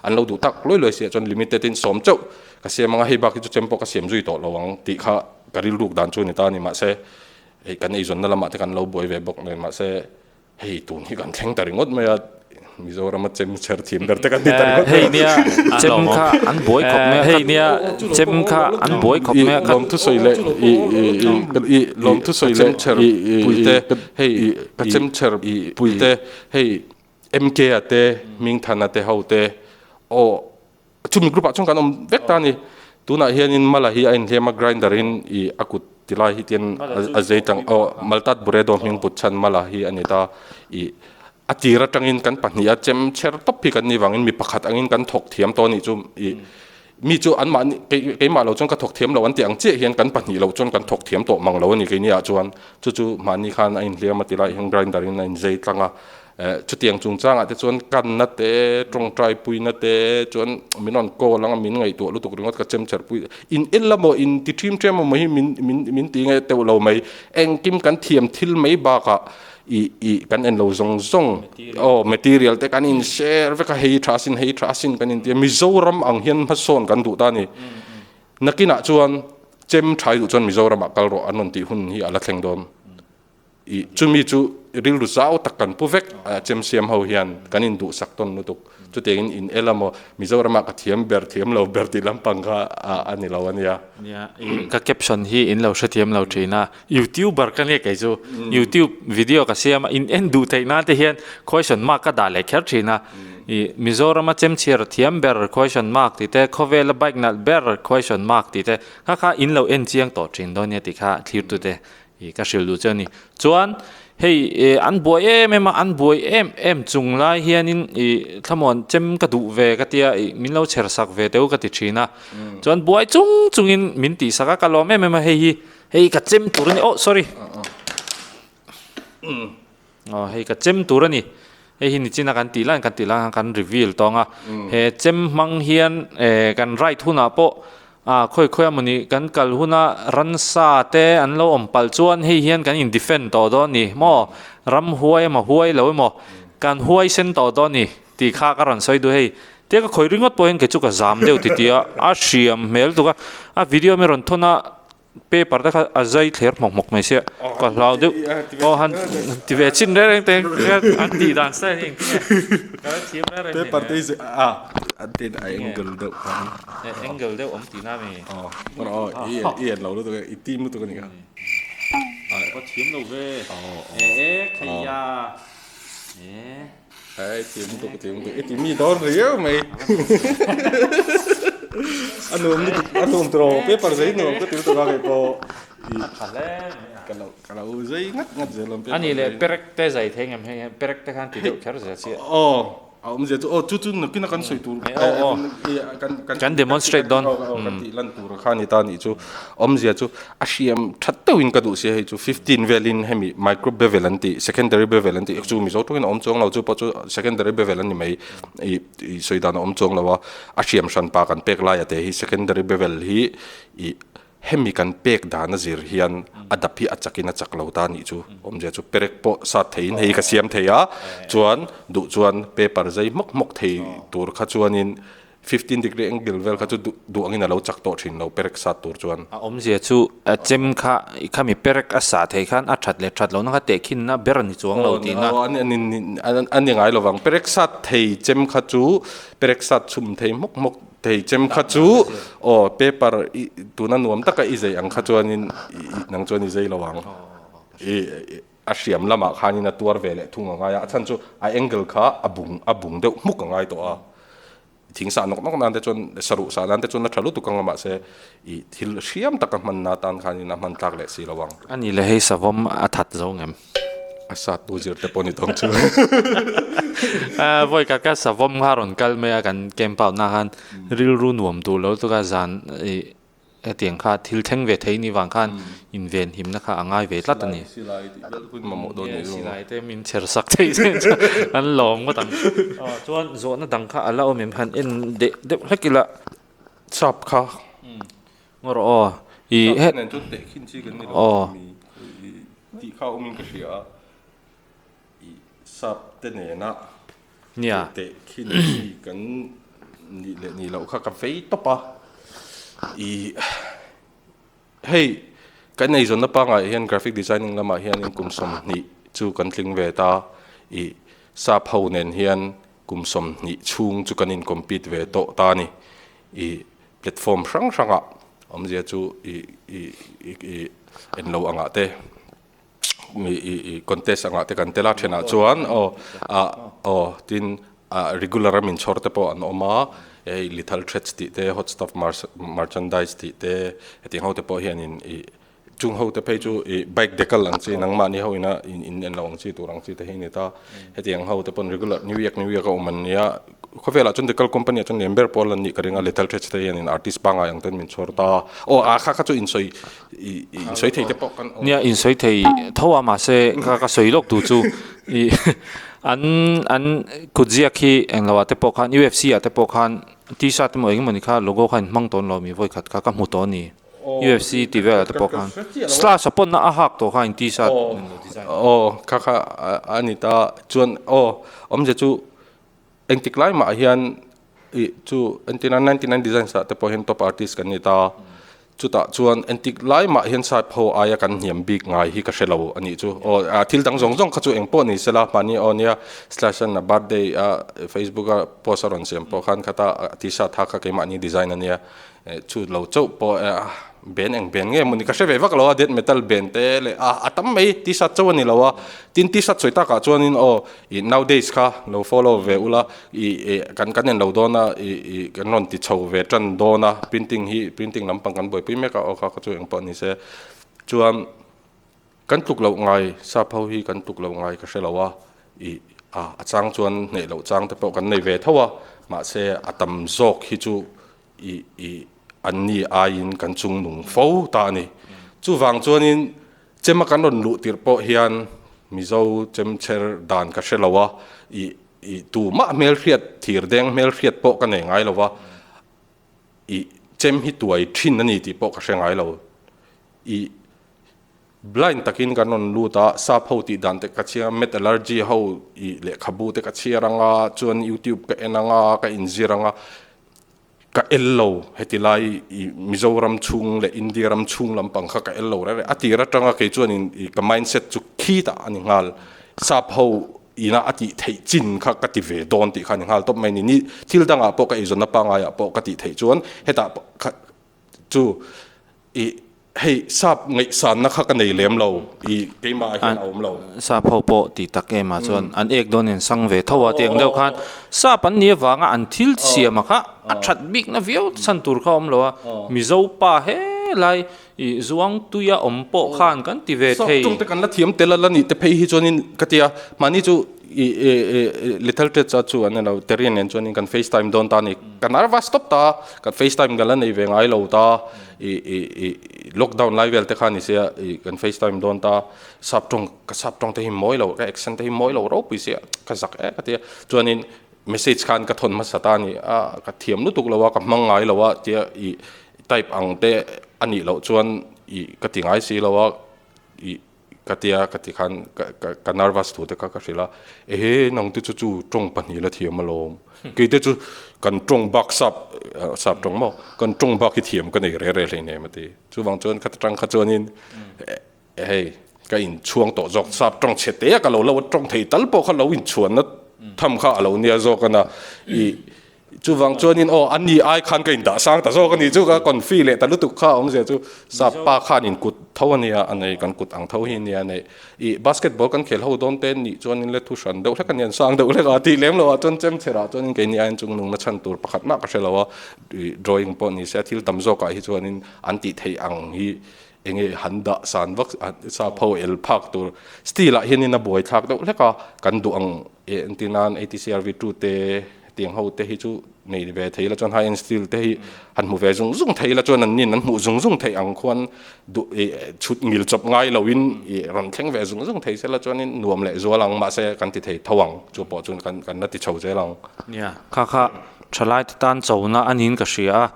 an lo duh tak luai luai si ah chuan limited in sawm chauh ka siam ang a, hei bak hi chu chem pawh ka siam zui tawh lo ang tih kha ka rilruk dan chu a ni ta a ni mahse hei kan eizawnna lamah te kan lo buai ve bawk nen mahse Hei tun hi kan thleng ta ringawt mai a, Mizorama chem chher thiam ber te kan ni ta ringawt mai a. Hei nia chem kha an buai khawp mai a, hei nia chem kha an buai khawp mai a. Lawmthu sawi leh i i lawmthu sawi leh chher puite hei ka chem chher puite hei MK a te Hmingthana te ho te aw Chumi group ah chuan kan awm vek ta a ni. Tunah hianin Mala hi a inhliam a, grinder in ih a kut ti lai hi tian a zei tang aw Maltat Buredo hming put chhan Mala hi a ni ta. Ih a tir atangin kan pahnih a chem chher tawp hi kan nih vangin mi pakhat angin kan thawk thiam tawh a nih chu ih mi chu anmahni keimah lo chuan ka thawk thiam lo an tih ang chiah hian kan pahnih lo chuan kan thawk thiam tawh mang lo a ni keini ah chuan. Chu chu mahni khan a inhliam a ti lai hian grinder in a inzei tlang a. Chutiang chungchangah te chuan kanna te, tawngtaipuina te chuan min rawn call anga min ngaihtuah lutuk ringawt ka chemcher pui. In el emaw in ti ṭhim ṭhem emaw hi min min min ti nge teuh lo mai. Engkim kan thiam thil mai bakah ih ih kan en lo zawng zawng aw material te kan in share vek a hei tha sin hei tha sin kan inti a Mizoram ang hian hmasawn kan duh ta a ni. Nakinah chuan chem thai duh chuan Mizoramah kal rawh an rawn tih hun hi a la thleng dawn. I chumi chu rilru zau tak kan pu vek a chem siam ho hian kan in duhsak tawn lutuk. Chutiangin in el amaw Mizoramah ka thiam ber thiam lo ber tih lampang kha a ni lo a nia. Nia, i ka caption hi in lo hrethiam lo thin a, YouTuber ka nia kei chu YouTube video ka siam a, in en duh theih nan te hian question mark ka dah leh kher thin a, i Mizorama chemchhiar thiam ber question mark tih te, khawvela bike nalh ber question mark tih te kha kha in lo en chiang tawh thin dawn nia tih kha thlirtute I ka hrilh duh che a ni. Chuan hei an buai em em a, an buai em em chung lai hianin i thlamuan chem ka duh ve ka tia i min lo chher sak ve teuh ka ti thin a. Chuan buai chung chungin min tih sak a, ka lawm em em a hei hi hei ka chem tur a ni, oh sorry. Aw hei ka chem tur a ni. Hei hi nichina kan tih lai kan tih lai khan kan reveal tawng a. He chem hmang hian kan ride hunah pawh ah khawi khawi amawni kan kal huna ransa te an lo awm palh chuan hei hian kan in defend tawh dawn ni maw ramhuai emaw huai lo emaw kan huai sen tawh dawn ni tih kha ka rawn sawi duh hei. Tia ka khawi ringawt pawh hian kei chu ka zam deuh ti tih a a hriam hmel tuk a a video mi rawn thawn a. Paper te kha a zai thler hmawk hmawk mai sia ka hlau deuh aw han ti ve chin reng reng te an tih dan style hi engtin nge ka la thiam reng reng paper te hi a an tin a angle deuh khan angle deuh awm tihna mi aw aw i i en lo lutuk e i tim lutuk a ni kha ka thiam lo ve e e khaia e Ai thiam lutuk thiam lutuk i ti mi dawn riau mai a nuam lutuk a nuam tawh paper zai nuam ka ti lutuk a kei pawh i ka lo ka lo zai ngat ngat zel awm ani leh perek te zai thei ngem hei perek te khan ti deuh kher zel chiah aw a awmzia chu aw chu chu nakin a kan sawi tur kan kan demonstrate dawn kan tih lan tur kha ni ta nih chu awmzia chu A hriam that deuhin ka duh sia hei chu 15 velin hemi micro bevel an tih secondary bevel an tih chu Mizo tawngin a awm chuang lo chu pawh chu secondary bevel an ni mai ih ih sawi dan a awm chuang lo a a hriam hran pa kan pek laia te hi secondary bevel hi ih hemi kan pek dan a zir hian a dap hi a chakin a chak lo ta nih chu awmzia chu perek pawh sat theiin hei ka siam thei a chuan duh chuan paper zai hmawk hmawk thei tur kha chuanin 15 degree angle vel kha chu duh angin a lo chak tawh thin lo perek sat tur chuan. A awmzia chu chem kha i khami perek a sah theih khan a that leh that lohna kha tehkhinna ber a ni chuang lo tihna. Aw a ni ngai lovang perek sat thei chem kha chu perek sat chhum thei hmawk hmawk thei chem kha chu aw paper i tuna nuam taka i zei ang kha chuanin nang chuan i zei lo ang i a hriam lamah khanin a tuar ve leh thung a ngai a a chhan chu a angle kha a bung a bung deuh hmuk a ngai tawh a. Thing sah nawk nawk nan te chuan saruh sah nan te chuan a tha lutuk ang a mahse ih thil hriam taka hman na tan khanin a hman tlak leh si lo ang. A ni le hei savawm a that zo ngem. A sat tu zir te pawh ni tawng chu. Vawi khat kha savawm kha rawn kal mai a kan camp out na khan rilru nuam duh lo lutuk a zan ih Hetiang kha thil thleng ve thei ni vang khan inven himna kha a ngai ve tlat a ni. Silai tih vel hun mamawh dawn ni chu. Silai te min chher sak theih che chuan an lawm ngawt ang. Aw chuan zawhna dang kha a la awm em han en deh deuh hlek ila. Sap kha. Ngaw rawh aw. I he. Sap nen chuan tehkhin chi kan ni lo. Aw. Tih kha awmin ka hria a. I sap te nena Nia. Tehkhin chi kan nih leh nih loh kha ka vei tawp a. I hei kan eizawnna pangngai hian graphic designing lamah hianin kum 20 chu kan tling ve ta. I sap ho nen hian kum 20 chhung chu kan in compete ve tawh ta a ni. I platform hrang hrangah awmzia chu i i i enlo angah te. Contest angah te kan tel a thenah chuan aw ah aw tin ah regular a min chhawr te pawh an awm a hei lethal threats tih te hot stuff merchandise tih te hetiang ho te pawh hianin ih chung ho te phei chu ih bike decal ang chi nangmahni ho ina in en loh ang chi tur ang chi te hi a ni ta hetiang ho te pawn regular new year new year a awm an nia. Khawvelah chuan decal company ah chuan lian ber pawl an nih ka ring a, Lethal Threats te hianin artist pangngai ang ten min chhawr ta a, aw a kha kha chu insawi ih insawi thei te pawh kan awm. Nia insawi thei tho a mahse ka ka sawi lawk tur chu ih An an kutziak hi englo ah te pawh khan UFC ah te pawh khan t-shirt emaw eng emawni kha logo kha in hmang tawn lo mi vawi khat kha ka hmu tawh a ni UFC tih velah te pawh khan slash a pawn a hak tawh kha in t-shirt englo design. Aw kha kha a ni ta chuan aw awmzia chu engtik lai mah hian ih chu entirna 99 designs ah te pawh hian top artist kan ni ta. Chutah chuan entik lai mah hian side pho aia kan hniam bik ngai hi ka hre lo a nih chu. Aw, a thil dang zawng zawng kha chu eng pawh ni sela, mahni aw nia slash an a birthday a Facebook a post a rawn siam pawh khan khata a t-shirt ha kha keimahni design a nia. Chu lo chauh pawh ben eng ben nge mawni ka hre ve vak lo a, death metal ben te leh a a tam mai t-shirt chauh a ni lo a. Tin t-shirt sawi takah chuanin aw ih nowadays kha lo follow ve ula. Ih kan kan en lo dawn a, ih ih kan rawn ti chho ve tan dawn a, printing hi printing lampang kan buaipui mek a aw kha kha chu engpawh ni se. Chuan kan tluk loh ngai sap ho hi kan tluk loh ngai ka hre lo a, ih a a chang chuan hneh loh chang te pawh kan nei ve tho a, mahse a tam zawk hi chu ih ih an ni aiin kan chung nung fo ta a ni. Chuvang chuanin chem a kan rawn luh tirh pawh hian Mizo chem chher dan ka hre lo a, ih Ih tumah hmelhriat, thir deng hmelhriat pawh ka nei ngai lo va, ih chem hi tuai thin a ni tih pawh ka hre ngai lo. Ih blind takin kan rawn lut a, sap ho tih dan te ka chhiar a, metallurgy ho ih lehkhabu te ka chhiar ang a, chuan youtube ka en ang a, ka inzir ang a, ka el lo heti lai ih Mizoram chhung leh India ram chhung lampang kha ka el lo reng reng a tir atanga kei chuan in ka mindset chu khitah a ni nghal sap ho ina a tih theih chin kha ka ti ve dawn tih kha a ni nghal tawp mai ni ni thil dangah pawh ka eizawnna pangngai ah pawh ka tih theih chuan hetah kha chu ih Hei sap ngaihsanna kha ka nei lem lo i keimah ah hian a awm lo. Sap ho pawh ti tak em ah chuan an ek dawn in sang ve tho a tih ang deuh khan sap an nih avanga an thil siam a kha a that bik na viau chhan tur kha a awm lo a, Mizo pa he lai i zuang tuia awm pawh khan kan ti ve thei. Sap tawng te kan la thiam tel a la nih te phei hi chuanin ka ti a, mahni chu i Little Ted cha chu an ni lo, Terry nen chuanin kan facetime dawn ta a ni, ka nervous tawp ta a, kan facetime ka la nei ve ngai lo ta. I i i lockdown lai vel te kha ni sia i kan facetime dawn ta sap tawng ka sap tawng te hi mawi lo ka accent te hi mawi lo ropui sia ka zak ek a tia chuanin message khan ka thawn hmasa ta a ni a ka thiam lutuk lo a ka hmang ngai lo a tia i type ang te a nih loh chuan i ka ti ngai si lo a i Ka tia ka ti khan ka nervous thu te kha ka hrilh a, ehe nang te chu chu tawng pahnih la thiam alawm, kei te chu kan tawng bak sap sap tawng maw, kan tawng bak hi thiam ka nei re re hlei nem a ti. Chuvang chuan kha tang kha chuanin hei ka inchhuang tawh zawk sap tawng chhe te a ka lo lo tawng thei tal pawh kha lo inchhuanna tham kha a lo nia zawk a na i Chuvang chuanin aw a ni ai khan ka indah sang ta zawk a ni chu ka confi leh ta lutuk kha awmzia chu sap pa khan in kut tho a nia a nei kan kut ang tho hi a nia a nei ih basketball kan khel ho dawn te nih chuanin le thu hran deuh hlek a nia an sang deuh hlek a tih lem loh ah chuan chem chherah chuanin keini aiin chung nungna chhan tur pakhat mah ka hre lo a ih drawing pawh ni se a thil tam zawkah hi chuanin an tih theih ang hi eng nge han dah san vak sap ho el phak tur steel ah hianin a buai thlak deuh hlek a kan duh ang entir nan ATCRV 2 te Tiang ho te hi chu nei ve thei la chuan high end steel te hi han hmu ve zung zung thei la chuan an nin an hmuh zung zung theih ang khuan duh ih chhut ngil chawp ngai lo in ih rawn thleng ve zung zung thei sela chuan in nuam leh zual ang mahse kan ti thei tho ang chu pawh chuan kan kan la ti chho zel ang. Nia, kha kha thalai te tan chona a niin ka hria a,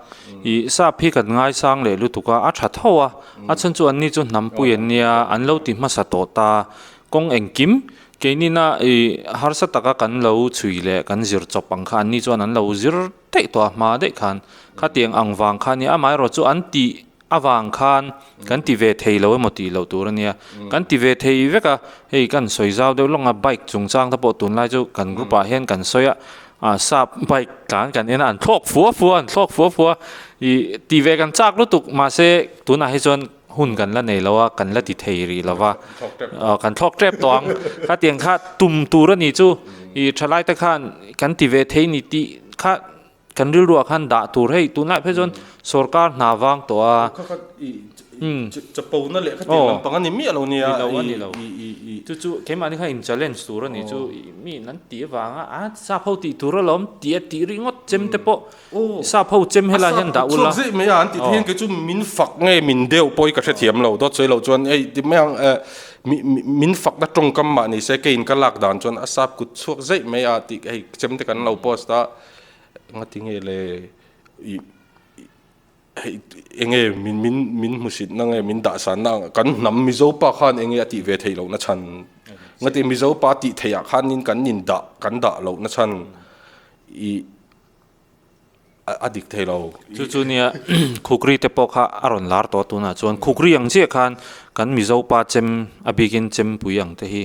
ih sap hi kan ngaisang leh lutuk a, a tha tho a, a chhan chu anni chu hnampui an nia, an lo ti hmasa tawh ta, kawng engkim Keinina i harsa taka kan lo chhui leh kan zir chawp ang kha anni chuan an lo zir daih tawh a hma daih khan khatiang ang vang kha nia amaherawh chu an tih avang khan kan ti ve thei lo emaw tih loh tur a nia kan ti ve thei vek a hei kan sawi zau deuh lawng a bike chungchang te pawh tunlai chu kan group ah hian kan sawi a ah sap bike tlan kan en a an thlawk fua fua an thlawk fua fua ih tih ve kan chak lutuk mahse tunah hi chuan. Hun kan la nei lo a, kan la ti thei rih lo va, kan thlawk tep tawh ang. Khatiang kha tum tur a nih chu, i thalai te khan kan ti ve thei ni tih kha kan rilruah khan dah tur hei tunlai phei chuan sorkar hna vang tawh a. Chapo na leh khatiang lampang a ni miah lo nia, i Chu chu keimahni kha in challenge tur a nih chu mi in an tih avanga a sap ho tih tur alawm tih a tih ringawt chem te pawh sap ho chem helai hian dah ula. A sap chhuak zeuh mai a an tih hian kei chu min fak nge min deuh pawh hi ka hrethiam lo dawt sawi loh chuan hei ti mai ang min fakna tawngkam mah ni se keiin ka lak dan chuan a sap kut chhuak zeih mai a tih hei chem te kan lo post a ngati nge le ih Hei enge min min min hmusit na nge min dahsan na kan hnam Mizo pa khan enge a tih ve theih loh na chhan ngati Mizo pa tih theih ah khanin kan in dah kan dah loh na chhan ih a dik thei lo. Chu chu nia khukri te pawh kha a rawn lar tawh a tunah chuan khukri ang chiah khan kan Mizo pa chem a bikin chempui ang te hi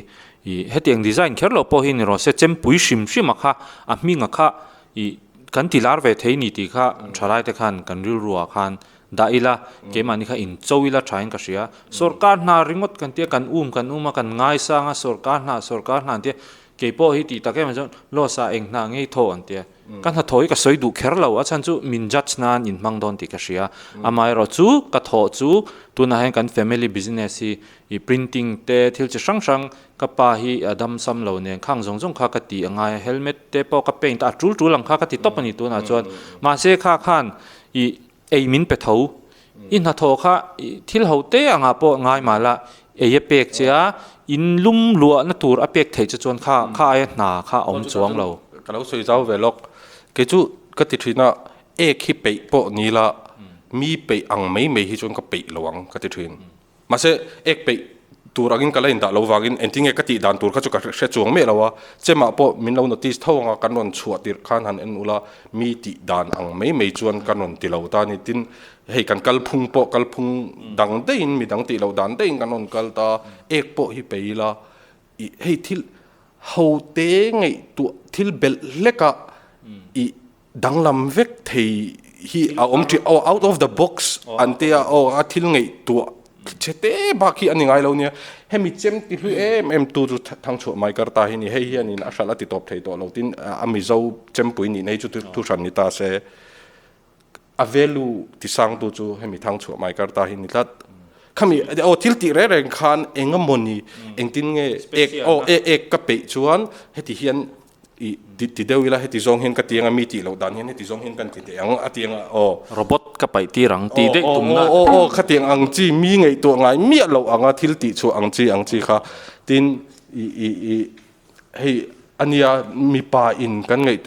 ih hetiang design kher loh pawh hi ni rawh se chempui hrim hrim a kha a hming a kha Ih, kan ti lar ve thei ni tih kha thalai te khan kan rilru ah khan dah ila, keimahni kha in cho ila thain ka hria. Sawrkar hna ringawt kan tia, kan um kan um a, kan ngaisang a, sawrkar hna sawrkar hna an tia, keipawh hi tih tak em chuan loss ah eng hna ngei thaw an tia. Ka hna thaw hi ka sawi duh kher lo, a chhan chu min judge nan in hmang dawn tih ka hria. Amaherawh chu ka thawh chu tunah hian kan family business hi ih printing te thil chi hrang hrang Ka pa hi a dam sam lo nen khang zawng zawng kha ka ti a ngai a, helmet te pawh ka paint a, a tul tul ang kha ka ti tawp a ni tunah chuan. Mahse kha khan ih ei min pe tho, i hnathawh kha ih thil ho te angah pawh ngai mah la ei a pek che a, in lum luahna tur a pek theih che chuan kha kha aia hna kha a awm chuang lo. Ka lo sawi zau ve lawk, kei chu ka ti thin a, ek hi peih pawh ni la, mi peih ang mai mai hi chuan ka peih lo ang ka ti thin. Mahse, ek peih tur angin ka la indah lo vangin engtin nge ka tih dan tur kha chu ka hre chuang miah lo a, chemah pawh min lo notice tho anga kan rawn chhuah tirh khan han en ula, mi tih dan ang mai mai chuan kan rawn ti lo ta a ni. Tin, hei kan kalphung pawh kalphung dang daihin mi dang tih loh dan daihin kan rawn kal ta, ek pawh hi peih ila, ih hei thil ho te ngaihtuah thil belh hlekah ih Danglam vek thei hi a awm thin aw out of the box an tia aw a thil ngaihtuah chhe te bak hi a ni ngai lo nia hemi chem ti hlui em em tu chu thangchhuah mai kar ta hi ni hei hianin a hralh a ti tawp thei tawh lo tin a mizo chempui nih nei chu thu hran ni ta se a value ti sang tu chu hemi thangchhuah mai kar ta hi ni tlat khami aw thil tih reng reng khan engemawni engtin nge ek aw ek ka peih chuan heti hian I ti deuh ila heti zawng hian ka ti anga mi tih loh dan hian heti zawng hian kan ti teh ang a ti anga aw. Robot ka paih tir ang tih daih tumna. Aw aw aw khatiang ang chi mi ngaihtuah ngai miah loh anga thil tih chhuah ang chi ang chi kha tin i i i hei ania mipa in kan ngaih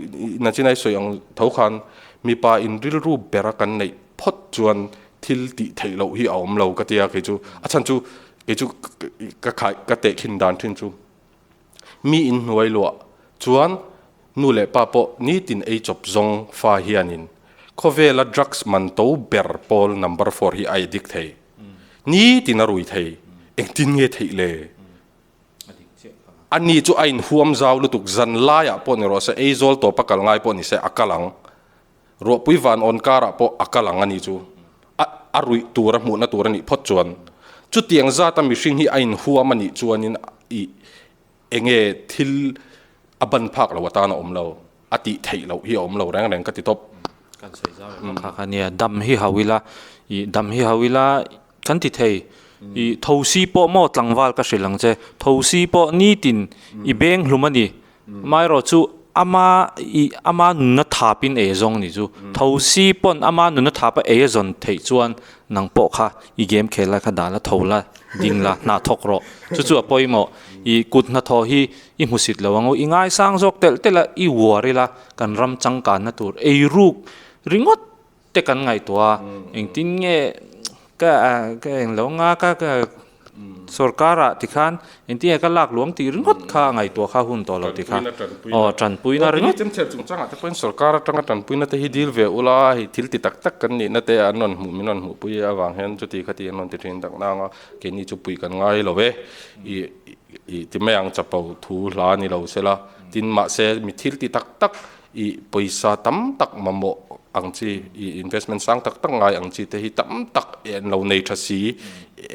nachin ai sawi ang tho khan mipa in rilru bera kan neih phawt chuan thil tih theih loh hi a awm lo ka tia kei chu a chhan chu kei chu ka khai ka tehkhin dan thin chu. Mi in hnuai luah chuan nu leh pa pawh nitin ei chawp zawng fa hianin khawvela drugs man to ber pawl number four hi a addict thei. Nitin a rui thei. Engtin nge theih le? Ani chu a inhuam zau lutuk zan laiah pawh ni rawh se, ei zawl tawpa kal ngai pawh ni se a kal ang. Ruahpui van awn karah pawh a kal ang a ni chu. A a ruih tur a hmuhna tur a nih phawt chuan chutiang zata mihring hi a inhuam a nih chuanin i enge thil a ban phak lo atan a awm lo, a tih theih loh hi a awm lo reng reng ka ti tawp. Kan sawi zau em kha kha nia dam hi hau ila i dam hi hau ila kan ti thei i thosi pawh maw tlangval ka hrilh ang che thosi pawh nitin i beng hlum a ni Amaherawh chu ama ih ama nunna thapin ei a zawng ni chu. Thosi pawn ama nunna thapa ei a zawn theih chuan nang pawh kha i game khel lai kha dan la tho la ding la hnah thawk rawh. Chu chu a pawimawh. Ih kut hnathawh hi i hmusit lo ang u. I ngaisang zawk telh telh a i uar ila kan ram changkanna tur eiruk ringawt te kan ngaihtuah a, engtin nge ka ka eng lo anga ka ka sorkar ah tikhan engtin nge ka lak luang tih ringawt kha a ngaihtuah kha hun tawh lo tikha aw tanpuina ringawt. Chemchher chungchangah te pawhin sorkar atanga tanpuina te hi dil ve ula hei thil ti tak tak kan nihna te an rawn hmuh min rawn hmuhpui avang hian chuti khati an rawn ti thin tak nang a keini chu pui kan ngai lo e ih ih ti mai ang chapo thu hla ni lo sela tin mahse mi thil ti tak tak Ih pawisa tam tak mamawh ang chi, ih investment sang tak tak ngai ang chi te hi tam tak en lo nei tha si,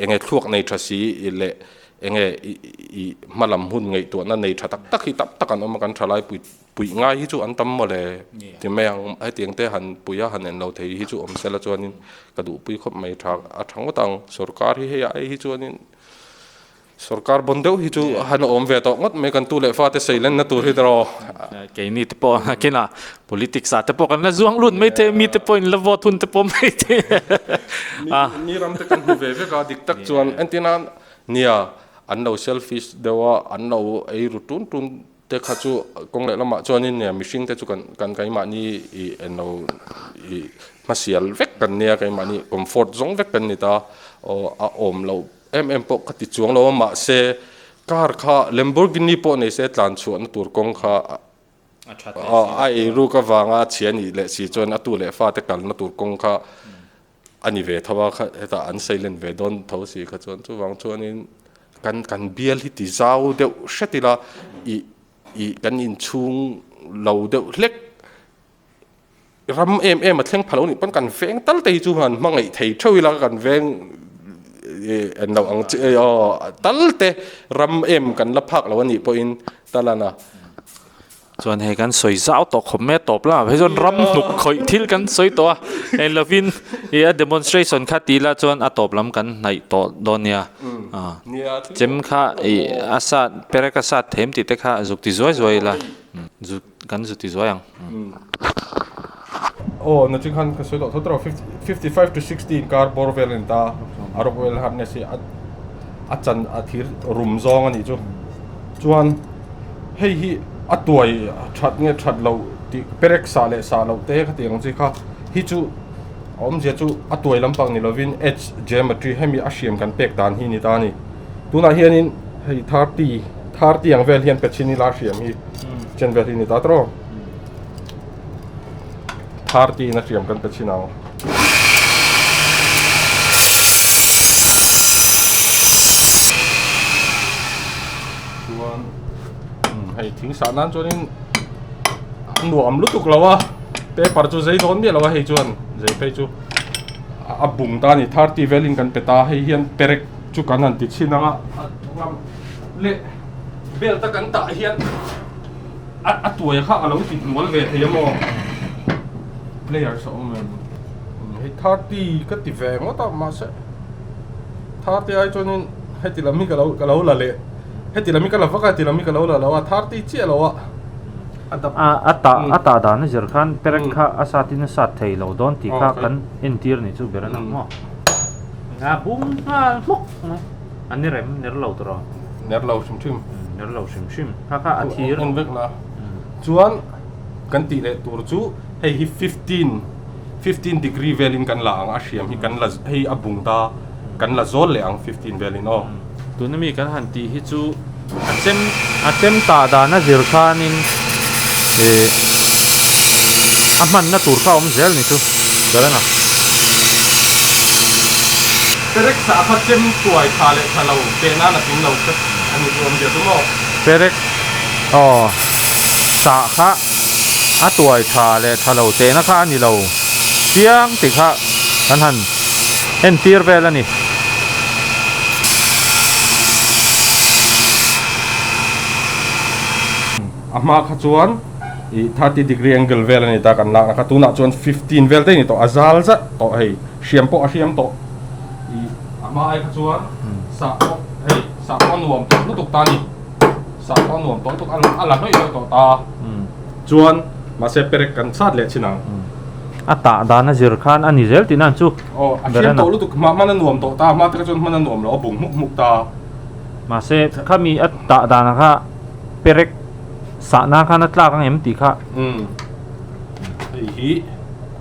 enge thluak nei tha si leh enge ih hmalam hun ngaihtuahna nei tha tak tak hi tam tak an awm a, kan thalai pui puih ngai hi chu an tam mawle ti mai ang, hetiang te han pui a han en lo thei hi chu awm sela chuanin ka duhpui khawp mai tha a tha ngawt ang, sorkar hi hei ah hi chuanin. Sorkar bon deuh hi chu han awm ve tawh ngawt mai kan tu leh fate sei lenna tur hi tawh. Keini te pawh nakinah politics ah te pawh kan la zuang lut mai thei a, mi te pawh in la vote hun te pawh mai thei a. Mi ram te kan hmu ve vek a, dik tak chuan entirnan nia an lo selfish deuh a, an lo ei ru tun tun te kha chu kawng leh lamah chuanin nia mihring te chu kan kan keimahni ih englo ih hmasial vek kan nia keimahni comfort zawng vek kan ni ta aw a awm loh em em pawh ka ti chuang lo a mahse car kha Lamborghini pawh nei se tlan chhuahna tur kawng kha a ei ruk avanga chhia nih leh si chuan a tu leh fate kalna tur kawng kha a ni ve tho a kha hetah an silent ve dawn tho si kha chuan chuvang chuanin kan kan bial hi ti zau deuh hret ila ih ih kan inchhung lo deuh hlek ram em em a thleng pha lo nih pawn kan veng tal te hi chu han hmangaih thei theuh ila kan veng en lo ang chi aw tal te ram em kan la phak lo anih pawhin tal a na. Chuan hei kan sawi zau tawh khawp mai a tawp lamah phei chuan ram hnuk khawih thil kan sawi tawh a eng lovin ih a demonstration kha ti ila chuan a tawp lam kan hnaih tawh dawn nia chem kha ih a sat perek a sat them tih te kha zuk ti zuai zuai ila zuk kan zu ti zuai ang. Aw na ching khan ka sawi tawh tho tawh 55 to 60 inkar bawr vel a ni ta a Rockwell hardness hi a chan a thir rum zawng a nih chu chuan. Hei hi a tuai that nge that loh tih perek sah leh sah loh te khati ang chi kha hi chu a awmzia chu a tuai lampang ni lovin edge geometry hemi a hriam kan pek dan hi ni ta a ni. Tunah hianin hei 30 30 ang vel hian pe chhin ila a hriam hi chen vel hi ni ta tawh 30 in a hriam kan pe chhin ang. Chuan hei thing sah nan chuanin a nuam lutuk lo a paper chu zei dawn miah lo a hei chuan zei phei chu a bung ta a ni 30 velin kan pe ta hei hian perek chu kan han ti chhin ang a leh belt a kan tah hian a tuai kha a lo ti hnual ve thei a maw players a awm em hei 30 ka ti ve ngawt a mahse 30 ai chuanin heti lam hi ka lo ka lo la leh heti lam hi ka la vak a heti lam hi ka lo la lo a 30 chiah lo a a dap a a tah a tah dan a zir khan perek kha a sat in a sat thei lo dawn tih kha kan entir ni chu ber a ni maw a bung nghal hmawk mai a ni rem ner lo tawh ner lo hrim hrim ner lo hrim hrim kha kha a thir en vek la chuan kan tih leh tur chu hei hi 15 15 degree velin kan la ang a hriam hi kan la hei a bung ta kan la zawl leh ang 15 velin aw. Tuna mi kan han tih hi chu a chem a chem tah dan a zir khanin ih a hmanna tur kha a awm zel ni chu ber a na. Perek sah kha chem tuai tha leh tha lo teh nan a tling lo ka a ni chu awm zia chu maw? Perek aw sah kha a tuai tha leh tha lo tehna kha a ni lo chiang tih kha kan han entir vel a ni. A hma kha chuan ih 30 degree angle vel a ni ta kan lakna kha tunah chuan 15 vel te a ni tawh a zal zat tawh hei hriam pawh a hriam tawh ih a hma ai kha chuan sah pawh hei sah pawh a nuam tawh lutuk ta a ni sah pawh a nuam tawh lutuk a la hlawih hlawih tawh ta chuan mahse perek kan sat leh chin ang. A tah dan a zir khan a ni zel tih nan chu. Aw, a hriam tawh lutuk hma hman a nuam tawh ta, hma te kha chuan hman a nuam lo, a bung hmuk hmuk ta. Mahse, khami a tah danah kha perek sah nan khan a tlak ang em tih kha. Umm, hei hi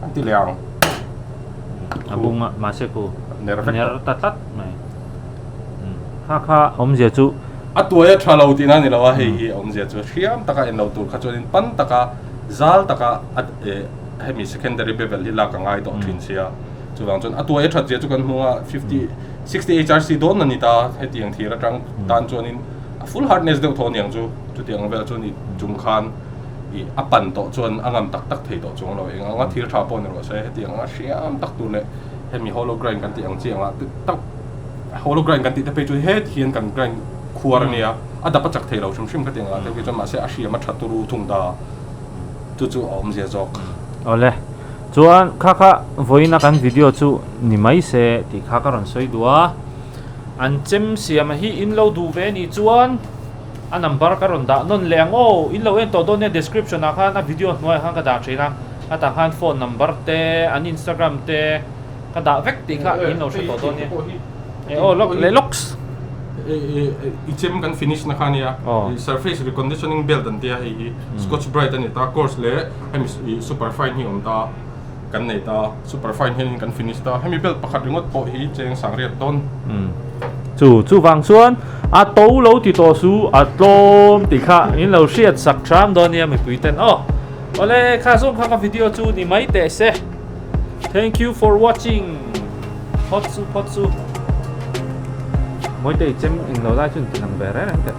an ti leh ang. A bung a, mahse khu ner ta tlat mai. Kha kha awmzia chu. A tuai a tha lo tihna a ni lo a, hei hi awmzia chu hriam taka en lo tur kha chuanin pan taka zal taka a hemi secondary bevel hi lak a ngai tawh thin sia chuvang chuan a tuai a that zia chu kan hmu a 50 60 HRC dawn a ni ta hetiang thir atang tan chuanin a full hardness deuh thaw aniang chu chutiang vel chu ni chung khan ih a pan tawh chuan a ngam tak tak thei tawh chuang lo eng anga thir tha pawh ni rawh se hetiang anga hriam tak tur leh hemi hollow grind kan tih ang chi anga tak hollow grind kan tih te phei chu het hian kan grind khuar ania a dap a chak thei lo hrim hrim ka tih ang ah te phei chuan mahse a hriam a tha turu thung ta. Chu chu a awmzia zawk. Awle. Chuan kha kha vawiin a kan video chu ni mai se tih kha ka rawn sawi duh a. An chem siam hi in lo duh ve nih chuan a number ka rawn dah nawn leh ang aw. In lo en tawh dawn nia description ah khan a video hnuaiah khan ka dah thin a, a tah khan phone number te an instagram te ka dah vek tih kha in lo hre tawh dawn nia. E aw lawk leh lawks. I chem kan finish na kha nia surface reconditioning belt an tia hei hi scotch brite a ni ta coarse leh hemi super fine hi a awm ta. Kan nei ta, super fine hianin kan finish ta. Hemi belt pakhat ringawt pawh hi cheng sang riat dawn. Chu chuvang chuan a to lo ti tawh su, a tlawm tih kha in lo hriat sak hram dawn nia mipui ten aw. Awle kha zawng kha ka video chu ni mai teh se. Thank you for watching. Phawt su phawt su. Mawitei chem englo lai chu in ti lang ve reng reng teh.